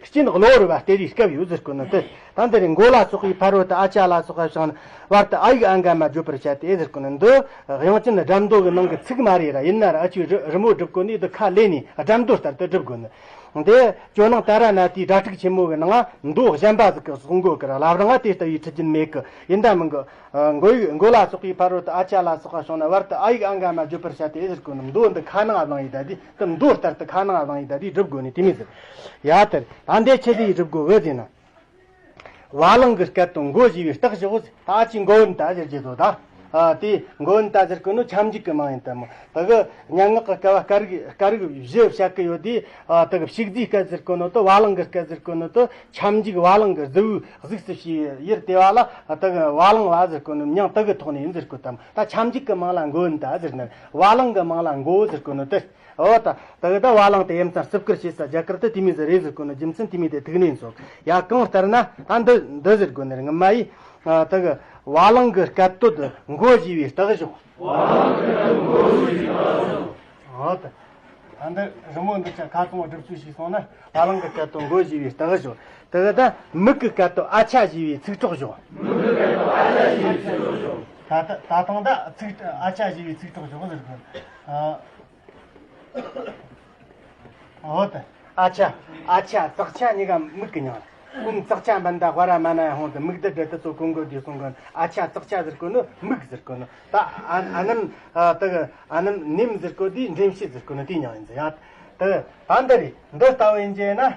སྐྱེ་གནས་གློ་བུར་བ་སྟེ་རེའི་སྐབས་ཡོད་ཟེར་གོ་ནི་དེ། ད་འདི་རེད། མགོ་ལ་སོགས་པའི་ཕ་རོལ་ཏུ་ཨ་ཅ་ལ་སོགས་པ་བྱུང་ན་བར་དུ་ཨ་ཡིག་ཨ་འགའ་མ་བརྗོད་པར་བྱ་སྟེ་ཟེར་གོ་ནི་འདི། དབྱངས་ཅན་སྒྲ་མདོ་གི་ནང་གི་ཚིག་མ་རེད་ར། ཡིན་ན་ར་ཨ་ཅིའི་རི་རི་མོ་སྒྲུབ་གོ་ནི་འདི་ཁ་ལས་ནས་སྒྲ་མདོ་ལྟར་དུ་སྒྲུབ་དགོས་ནི། འདི་ཇོ་ནང་ཏཱ་ར་ནཱ་ཐའི་སྒྲ་ཕྲུག་ཆེན་མོ་གི་ནང་མདོ་གཞན་པ་ཟིག་གི་གསུང་གོ་གི་ར། བླ་བྲང་ང་དེ་ལྟ་བུའི་ཁྲིད་རྒྱུན་མེད་གི། ཡིན་ད་མིན་གི། མགོ་ཡིག་མགོ་ལ་སོགས་པའི་ཕ་རོལ་ཏུ་ཨ་ཅ་ལ་སོགས་པ་བྱུང་ན་བར་དུ་ཨ་ཡིག་ཨ་འགའ་མ་བརྗོད་པར་བྱ་སྟེ་ཟེར་གོ་ནི་མདོ་འདི་ཁ་ནང་བླངས་ཡི་ད་དེ། དེ་མདོ་ལྟར་དུ་ཁ་ནང་བླངས་ཡི་ད་དེ་སྒྲུབ་དགོས་ནི་དེ་མོ་ཟིག་ཡ་དེར་ད་འདི་ཆི་ཟིག་སྒྲུབ་དགོས་གི་ཟེར་ན། བ་ལང་གི་སྐད་དོད་མགོ་ཞེས་པའི་རྟགས་བཞག་གོ། ད་ཅི་མགོ་བོ་ད་ཟེར་གྱི་དོ་ད། ཨ་དེ་མགོ་བོ་ད་ཟེར་གོ་ནོ་ཁྱབ་འཇུག་གི་མིང་ཡིན་ད་མོ། ད་གི་སྙན་ངག་གི་སྐད་པ་སྐད་རིགས་སྐད་རིགས་བཞི་བཤད་གི་ཡོད་དེ། ཨ་ད་གི་ཕྱུགས་རྫིའི་སྐད་ཟེར་གོ་ནོ་དེ། བ་ལང་གི་སྐད་ཟེར་གོ་ནོ་དེ། ཁྱབ་འཇུག་བ་ལང་གི་གཟི་བོའི་གཟུགས་སུ་བྱས་ཡུལ་དེ་བ་ལ་ད་གི་བ་ལང་བ་ཟེར་གོ་ནོ་མིང་དེ་གི་ཐོག་ནས་ཡིན་ཟེར་གོ་ད་མོ། ད་ཁྱབ་འཇུག་གི་མིང་ལ་མགོ་བོ་ད་ཟེར་ནི། བ་ལང་གི་མིང་ལ་མགོ་བོ་ཟེར་གོ་ནོ་དེ། ཨོ་ད་ད་གི་ད་བ་ལང་དེ་ཡེ་མཚར་རྩིབ་ཀར་བྱས་ས་རྒྱ་གར་དུ་དེ་མོ་ཟིག་རེད་ཟེར་གོ་ནོ། རྒྱུ་མཚན་དེ་མོ་དེ་ཐུག་ནས་སོ། ཡ་གང་ལྟར་ན་ད་འདི་འདི་ཟེར་གོ་ནི་རེད། ངི་མ་ཡིས་ད་གི་བ་ལང་གི་སྐད་དོད་མགོ་བཞི་བའི་རྟགས་ཞོག། ཨོ་ད། ད་འདི་རི་མོ་འདི་ཆ་ཁ་ཚོང་སྒྲུབ་ཚུལ་ཞིག་སོང་ན། བ་ལང་གི་སྐད་དོད་མགོ་བཞི་བའི་རྟགས་ཞོག། དེ་གི་ད་མིག་གི་སྐད་དོད་ཨ་ཆ་བཞི་བའི་ཚིག་གྲོགས་ཞོག། མིག་གི་སྐད་དོད་ཨ་ཆ་བཞི་བའི་ཚིག་གྲོགས་ཞོག། ད་ད་ད་ཐེངས་ད་ཚིག་ཨ་ཆ་བཞི་བའི་ཚིག་གྲོགས་ཞོག་ཟེར་གི། ཨ། འོ་ད། ཨ་ཆ། ཨ་ཆ་ཙག་ཆ་གཉིས་ཀ་མིག་གི་མྱིང་། ཀུན་ཙག་ཆ་འབན་ད་ཝ་ར་མ་ན་ཡ་ཧོང་དུ་མིག་ཏུ་འབྲི་དུ་ཚོ་ཀུན་གོ་དུས་གསུང་གོ། ཨ་ཆ་ཙག་ཆ་ཟེར་གོ་ནོ་མིག་ཟེར་གོ་ནོ། ད་ཨ་ཨ་ནམ་ཨ་ད་གི་ཨ་ནམ་ནེམ་ཟེར་གོ་དུས་འདྲེམ་ཤེས་ཟེར་གོ་ནོ་དེའི་མྱིང་ཡིན་ཟེར་ཡ། ད་ད་འདི་རེད། འདི་ལྟ་བུ་ཡིན་རྒྱུ་ན།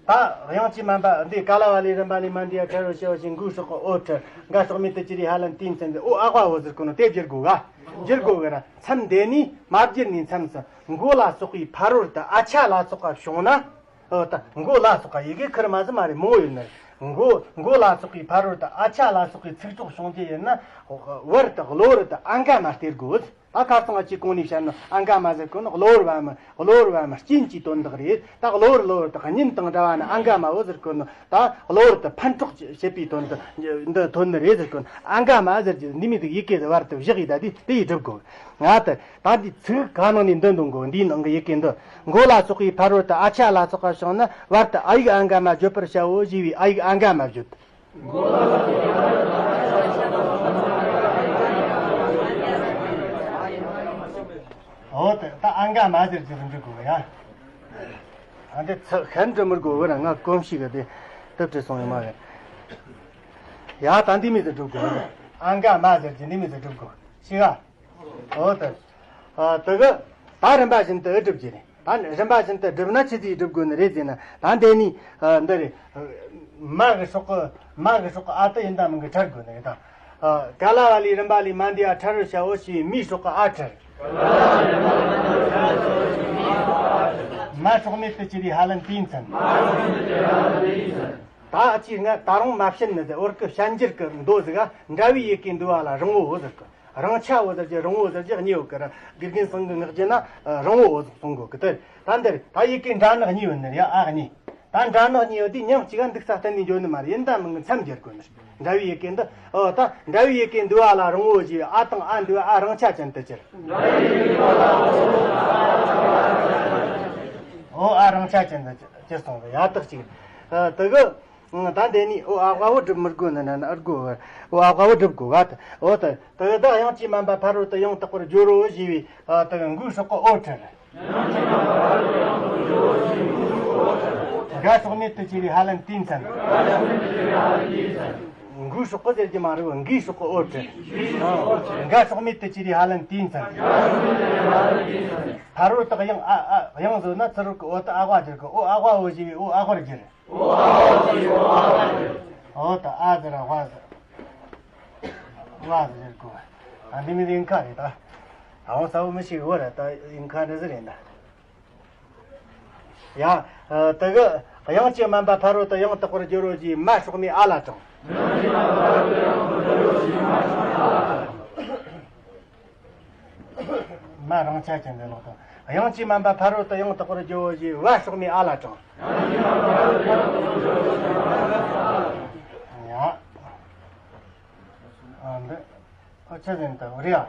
ད་དབྱངས་ཀྱི་སྨན་པ་འདི་ཀ་ལ་བ་ལི་རིམ་པ་ལི་མ་འདི་ཡ་ཁྲ་རོ་ཤ་བ་ཞིག་མགོའི་སྲོག་གི་འོ་ཁྲ། འགའ་སྲོག་མེད་དུ་ཅི་རི་ཧ་ལན་ཏིན་ཚན་འདི་འོ་ཨ་ཝ་འོ་ཟེར་གོ་ནོ་དེ་བསྒྱུར་དགོས་ག་བསྒྱུར་དགོས་གི་ར། མཚམས་འདི་ནས་མ་བསྒྱུར་ནས་མཚམས་སུ་མགོ་ལ་སོགས་པའི་ཕ་རོལ་ཏུ་ཨ་ཆ་ལ་སོགས་པ་བྱུང་ན། འོ་ད་མགོ་ལ་སོགས་པ་ཡི་གེ་ཁུར་མ་ཟི་མ་རེད་མང་བོ་ཡོད་ནི་རེད། མགོ་མགོ་ལ་སོགས་པའི་ཕ་རོལ་ཏུ་ཨ་ཆ་ལ་སོགས་པའི་ཚིག་གྲོགས་བྱུང་རྒྱུ་ཡིན་ན། བར་དུ་གློ་བུར་དུ་ཨ་འགའ་མ་སྟེར་དགོས། ད་ཁ་སང་ང་ཅིག་གོང་ནས་བཤད་ནོ་ཨ་འགའ་མ་ཟེར་གོ་ནོ་གློ་བུར་བའམ་གློ་བུར་བའམ་རྐྱེན་གྱི་དོན་དག་རེད། ད་གློ་བུར་གློ་བུར་དུ་གཉེན་དང་འདྲ་བ་ན་ཨ་འགའ་མ་འོ་ཟེར་གོ་ནོ། ད་གློ་བུར་དུ་ཕན་གྲོགས་བྱེད་པའི་དོན་དུ་འདི་ཐོན་ནི་རེད་ཟེར་གོ་ནོ། ཨ་འགའ་མ་ཟེར་གྱི་འདི་མོ་དེ་ཡི་གེ་བར་དུ་བཞག་ཡི་ད་དེ་དེ་ཡི་སྒྲུབ་དགོས། ང་ད་ད་འདི་ཚིག་ག་ནང་ནས་འདི་འདོན་དགོས། འདིའི་ནང་གི་ཡི་གེ་འདི། མགོ་ལ་སོགས་པའི་ཕ་རོལ་ཏུ་ཨ་ཆ་ལ་སོགས་པ་བྱུང་ན་བར་དུ་ཨ་ཡིག་ཨ་འགའ་མ་བརྗོད་པར་བྱའོ་ཞེས་པའི་ཨ་ཡིག་ཨ་འགའ་མ་བརྗོད། འོ་དེ་ད་ཨ་འགའ་མ་ཟེར་གྱི་རུ་འབྲི་དགོས་ཡ། ཨ་འདི་ཚ་ཤན་འབྲི་མི་དགོས་བར་ང་གོམས་ཤིག་གི་དེ་དེབ་བྲིས་སོང་ཡོད་མ་རེད། ཡ་ད་འདི་མི་ཟེར་སྒྲུབ་དགོས། ཨ་འགའ་མ་ཟེར་གྱི་འདི་མི་ཟེར་སྒྲུབ་དགོས་ཤིག་ཨ། འོ་དེ། ཨ་དེ་གི་ད་རིམ་པ་བཞིན་དུ་སྒྲུབ་རྒྱུ་རེད། ད་རིམ་པ་བཞིན་དུ་བསྒྲུབས་ན་ཆི་ཟིག་སྒྲུབ་དགོས་ནི་རེད་ཟེར་ན། ད་འདི་ནི་ཨ་འདི་རེད། མ་གི་སྲོག་གི་མ་གི་སྲོག་གི་ཨ་ཏི་ཡིན་ད་མིན་གི་ཁྲ་དགོས་ནི་རེད་ད། ཨ་ཀ་ལ་བ་ལི་རིམ་པ་ལི་མ་འདི་ཡ་ཁྲ་རོ་ཤ་འོ་ཞེས་པའི་མིའི་སྲོག་གི་ཨ་ཁྲ། མ་སྲོག་མེད་དུ་ཅི་རི་ཧ་ལན་ཏིན་ཚན། ད་ཨ་ཅི་ང་ད་རུང་མ་བཤད་ནི་ཟེར། འོར་གི་བཤད་འགྱུར་གི་མདོ་ཟིག་ག་འདྲ་བའི་ཡི་གེ་འདུལ་བ་ལ་རིང་བོ་འོ་ཟེར་གི། རིང་ཆ་འོ་ཟེར་གྱི་རིང་བོ་ཟེར་གྱི་གཉིས་ཡོད་གི་ར། དགེ་རྒན་ཚང་གི་ངག་རྒྱུ་ན་རིང་བོ་འོ་ཟེར་གསུང་གོ་གི། དེ་ད་འདིར་ད་ཡི་གེ་འདྲ་ནག་གཉིས་ཡོད་ནི་རེད་ཨ་གཉིས། ད་འདྲ་ནག་གཉིས་ཡོད་དུས་མཉམ་གཅིག་ག་འདུག་ས་གཏན་ནས་འཇོག་ནི་མ་རེད། ཡིན་ད་མིན་གི་མཚམས་སྦྱར་དགོས་ནི་རེད། འདྲ་བའི་ཡི་གེ་འདི་ཨོ་ད་འདྲ་བའི་ཡི་གེ་འདུལ་བ་ལ་རིང་བོ་ཞེས་ཨ་དང་ཨ་འདུལ་བ་ཨ་རིང་ཆ་ཅན་དུ་གྱུར། འདྲ་བའི་ཡི་གེ་འདུལ་བ་ལ་རིང་བོ་ཞེས་ཨ་དང་ཨ་རིང་ཆ་ཅན་དུ་གྱུར་སོང་བས་ཡ་དག་ཅིག་ཨ་དེ་གི། ད་འདི་ནི་ཨོ་ཨ་ཝ་བོ་སྒྲུབ་མི་དགོས་ནི་ན་ན་ཨར་དགོས་བར་ཨོ་ཨ་ཝ་བོ་སྒྲུབ་དགོས་བ། ད་ཨོ་ད་ད་ད་དབྱངས་ཀྱི་སྨན་པ་ཕ་རོལ་ཏུ་ཡང་དག་པར་སྦྱོར་རོ་ཞེས་པའི་ད་མགོའི་སྲོག་གི་ཨོ་ཁྲ། འགའ་སྲོག་མེད་དུ་ཅི་རི་ཧ་ལན་ཏིན་ཚན། མགོའི་སྲོག་གི་ཟེར་གྱི་མ་རེད། འགའི་སྲོག་གི་ཨོ་ཁྲ། འགའ་སྲོག་མེད་དུ་ཅི་རི་ཧ་ལན་ཏིན་ཚན། ཕ་རོལ་ཏུ་དབྱངས་ཨ་ཨ་དབྱངས་བཟོ་ན་ཚུ་རོལ་གི་ཨོ་ད་ཨ་ཝ་སྦྱར་གི་ཨོ་ཨ་ཝ་འོ་ཞེས་པའི་ཨོ་ཨ་ཝར་སྦྱར། འོ་ད་ཨ་ཟེར་ར་ཝ་ཟེར། ཝ་ཟེར་གོ། ཨ་འདི་མི་དབྱིན་ཁ་རེད་ད། ཨ་བོ་ས་བོ་མི་ཤེས་གི་བོ་ར་ད་དབྱིན་ཁ་འདྲ་ཟེར་རེད་ད། ཡ། ཨ་དེ་གི་དབྱངས་ཀྱི་སྨན་པ་ཕ་རོལ་ཏུ་ཡང་དག་པར་སྦྱོར་རོ་ཞེས་མ་སྲོག་མེད་ཨ་ལ་དྲངས། མ་རིང་ཆ་ཅན་དུ་ལོག་དང་། དབྱངས་ཀྱི་སྨན་པ་ཕ་རོལ་ཏུ་ཡང་དག་པར་སྦྱོར་བ་ཞེས་བ་སྲོག་མེད་ཨ་ལ་དྲངས། ཡ། ཨ་འདི། ཨ་ཆི་ཟིན་དུ་རེད་ཨ།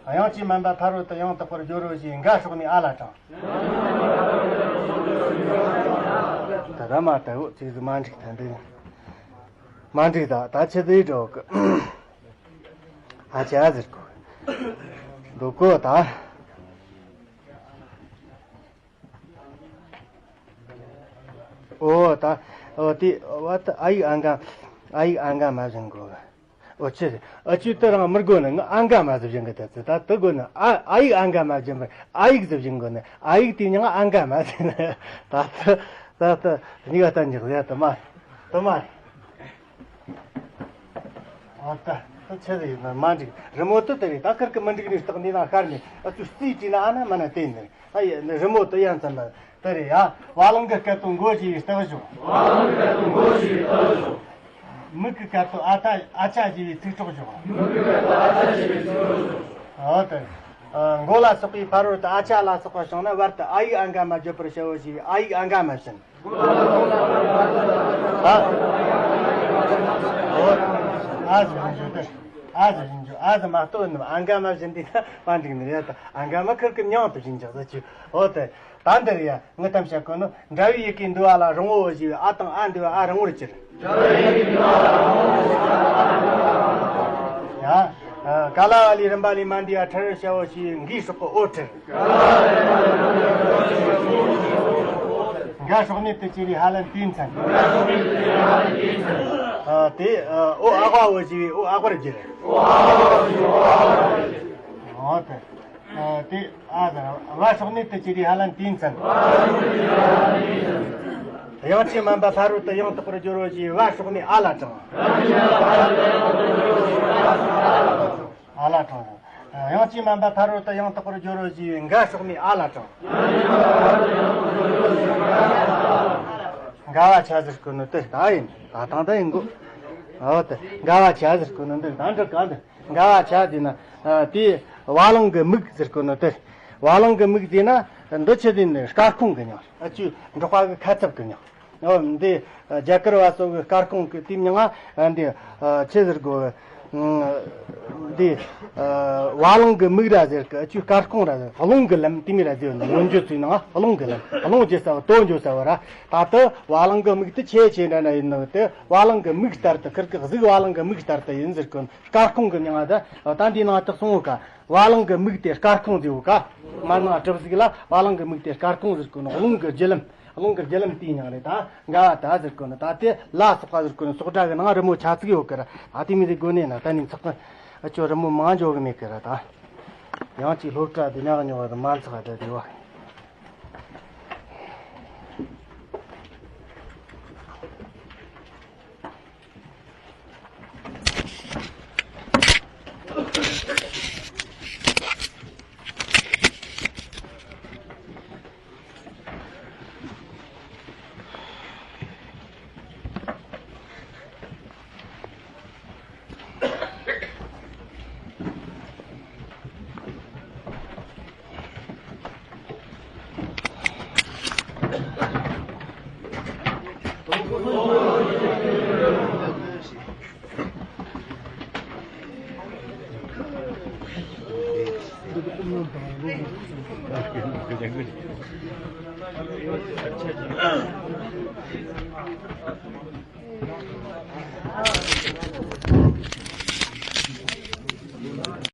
དབྱངས་ཀྱི་སྨན་པ་ཕ་རོལ་ཏུ་ཡང་དག་པར་སྦྱོར་བ་ཞེས་འགའ་སྲོག་མེད་ཨ་ལ་དྲངས། ད་ད་མ་ལྟ་བུ་ཅིག་ཟིག་མ་འགྲིག་ད་འདི། མ་འགྲིག་ད་ད་ཆི་ཟིག་འགྲོ་གི། ཨ་ཅག་ཟེར་གོ། འདུག་གོ་ད། ཨོ་ད། ཨོ་དེ་བ་ད་ཨ་ཡིག་ཨ་འགའ། ཨ་ཡིག་ཨ་འགའ་མ་བཞིན་གོ། ཨོ་ཆི་རེད། ཨ་ཅུ་དེ་རང་མི་དགོས་ནི་ང་ཨ་འགའ་མ་ཟེར་བཞིན་གི་ད་ཚེ་ད་དེ་དགོས་ནི་ཨ་ཨ་ཡིག་ཨ་འགའ་མ་བཞིན་པར་ཨ་ཡིག་ཟེར་བཞིན་དགོས་ནི་ཨ་ཡིག་དེ་མྱིང་ཨ་འགའ་མ་ཟེར་ནི་ད་ད་ད་ད་གཉིས་ཀ་ད་འཇགས་ཟེར་དུ་མ་དུ་མ། ཨ་ད་ད་ཆི་ཟིག་ཡིན་ན་མ་འགྲིག་རི་མོ་དུ་དེ་རེད། ད་ཁིར་གི་མི་འགྲིག་ནི་རྟགས་འདི་ན་ཤར་ནས་ཨ་ཚོས་རྩིས་བྲིས་ན་ཨ་ན་མ་ན་དེ་ཡིན་ནི་ཨ་ཡེ་ནི་རི་མོ་དུ་ཡང་ཙམ་པ་དེ་རེད་ཡ། བ་ལང་གི་སྐད་དོད་མགོ་བཞི་བའི་རྟགས་བཞོག་བ་ལང་གི་སྐད་དོད་མགོ་བཞི་བའི་རྟགས་བཞོག་མིག་གི་སྐད་དོད་ཨ་ཐ་ཨ་ཆ་བཞི་བའི་ཚིག་གྲོགས་བཞོག་མིག་གི་སྐད་དོད་ཨ་ཆ་བཞི་བའི་ཚིག་གྲོགས་བཞོག་ཨོ་དེ། མགོ་ལ་སོགས་པའི་ཕ་རོལ་ཏུ་ཨ་ཆ་ལ་སོགས་པ་བྱུང་ན་བར་དུ་ཨ་ཡིག་ཨ་འགའ་མ་བརྗོད་པར་བྱའོ་ཞེས་པའི་ཨ་ཡིག་ཨ་འགའ་མ་བྱིན། ཨ། ཨོ། ཨ་ཟེར་བཞིན་བརྗོད་དེ། ཨ་ཟེར་བཞིན་བརྗོད། ཨ་ཟེར་མ་གཏོགས་ནི་ཨ་འགའ་མ་བྱིན་དེ་ན་མ་འགྲིག་ནི་རེད། ད་ཨ་འགའ་མ་ཁིར་ཁིར་མྱང་དུ་བྱིན་ཅིག་ཟེར་གྱི། ཨོ་དེ། ད་འདིར་ཡ་ངི་གཏམ་བཤད་གོ་ནི་འདྲ་བའི་ཡི་གེ་འདུ་བ་ལ་རིང་བོ་ཞེས་པའི་ཨ་དང་ཨ་འདུ་བ་ཨ་རིང་བོར་གྱུར། ཡ། ཨ། ག་ལ་བ་ལས་རིམ་པ་ལས་མ་འདས་པ་ཁྲར་བྱའོ་ཞེས་པའི་འགའི་སྲོག་གི་ཨོ་ཁྲིར། འགའ་སྲོག་གནས་དུ་གྱུར་པའི་ཧ་ལན་དེའི་མཚན། ཨ། དེ། ཨ། ཨོ་ཨ་བ་འོ་ཞེས་པའི་ཨོ་ཨ་བར་གྱུར། ཨོ་དེ། ཨ། དེ། ཨ། བ་སྲོག་གནས་དུ་གྱུར་པའི་ཧ་ལན་དེའི་མཚན། དབྱངས་ཅན་མ་འབབ་ཕ་རོལ་ཏུ་ཡང་དག་པར་སྦྱོར་རོ་ཞེས་པའི་བ་སྲོག་གནས་ཨ་ལ་དྲངས། ཨ་ལ་དྲངས། དབྱངས་ཅན་མ་འབབ་ཕ་རོལ་ཏུ་ཡང་དག་པར་སྦྱོར་རོ་ཞེས་པའི་འགའ་སྲོག་གནས་ཨ་ལ་དྲངས། འགའ་བ་ཆ་ཟེར་གོ་ནོ་དེ་ད་ཡིན། ད་ཐང་ད་ཡིན་གོ། འོ་དེ་འགའ་བ་ཆ་ཟེར་གོ་ནོ་འདི་ད་འགྲིག་ག་འདི། འགའ་བ་ཆ་དེ་ན། ཨ། དེ་བ་ལང་གི་མིག་ཟེར་གོ་ནོ་དེ། བ་ལང་གི་མིག་དེ་ན་འདི་ཆི་དེ་ནི་སྐར་ཁུང་གི་མྱིང་། ཨ། ཅུ་འབྲོག་པ་གི་ཁ་ཚབ་གི་མྱིང་། འོ་འདི། ཨ། རྒྱ་གར་བ་ཚོ་གི་སྐར་ཁུང་གི་དེ་མྱིང་ང་། ཨ། འདི། ཨ། ཆི་ཟེར་གོ། ཨ། འདི། ཨ། བ་ལང་གི་མིག་ར་ཟེར་གི། ཨ། ཅུ་སྐར་ཁུང་ར་ཟེར། རླུང་གི་ལམ་དེ་མི་ར་ཟེར་ནི། མངོན་བརྗོད་ཚིག་ནང་རླུང་གི་ལམ། རླུང་རྒྱུ་ས་བ་དོ་འཇོ་ས་བ་ར། ད་ལྟ་བ་ལང་གི་མིག་དེ་ཆེ་ཆེ་འདྲ་འདྲ་ཡིན་ནོ་དེ། བ་ལང་གི་མིག་ལྟར་དུ་ཁིར་གི་གཟུགས་བ་ལང་གི་མིག་ལྟར་དུ་ཡིན་ཟེར་གོ། སྐར་ཁུང་གི་མྱིང་ང་ད། ད་འདི་ནང་དག་སོང་བ་ཀ། བ་ལང་གི་མིག་དེ་སྐར་ཁུང་ཟེར་བ་ཀ། མ་ནང་གྲུབ་ཟིག་ལ་བ་ལང་གི་མིག་དེ་སྐར་ཁུང་ཟེར་གོ་ནོ། རླུང་གི་རྒྱུ་ལམ། རླུང་གི་རྒྱུ་ལམ་དེའི་མྱིང་རེད། ད་འགའ་བ་ད་ཟེར་གོ་ནོ། ད་དེ་ལ་སོགས་པ་ཟེར་གོ་ནོ་སོགས་སྒྲ་གི་ནང་རི་མོ་ཆ་ཚིག་ཡོད་ཀི་ར། ད་དེ་མི་ཟིག་དགོས་ནས་ན་ད་ནི་ཚགས་ཀི། ཨ། ཅོ་རི་མོ་མང་འཇོག་གི་མེད་ཀི་ར། ད་ཡང་ཅིག་སློབ་གྲྭ་དེ་ཉག་ཉོག་གི་མ་ཚགས་ད་དེ་བ།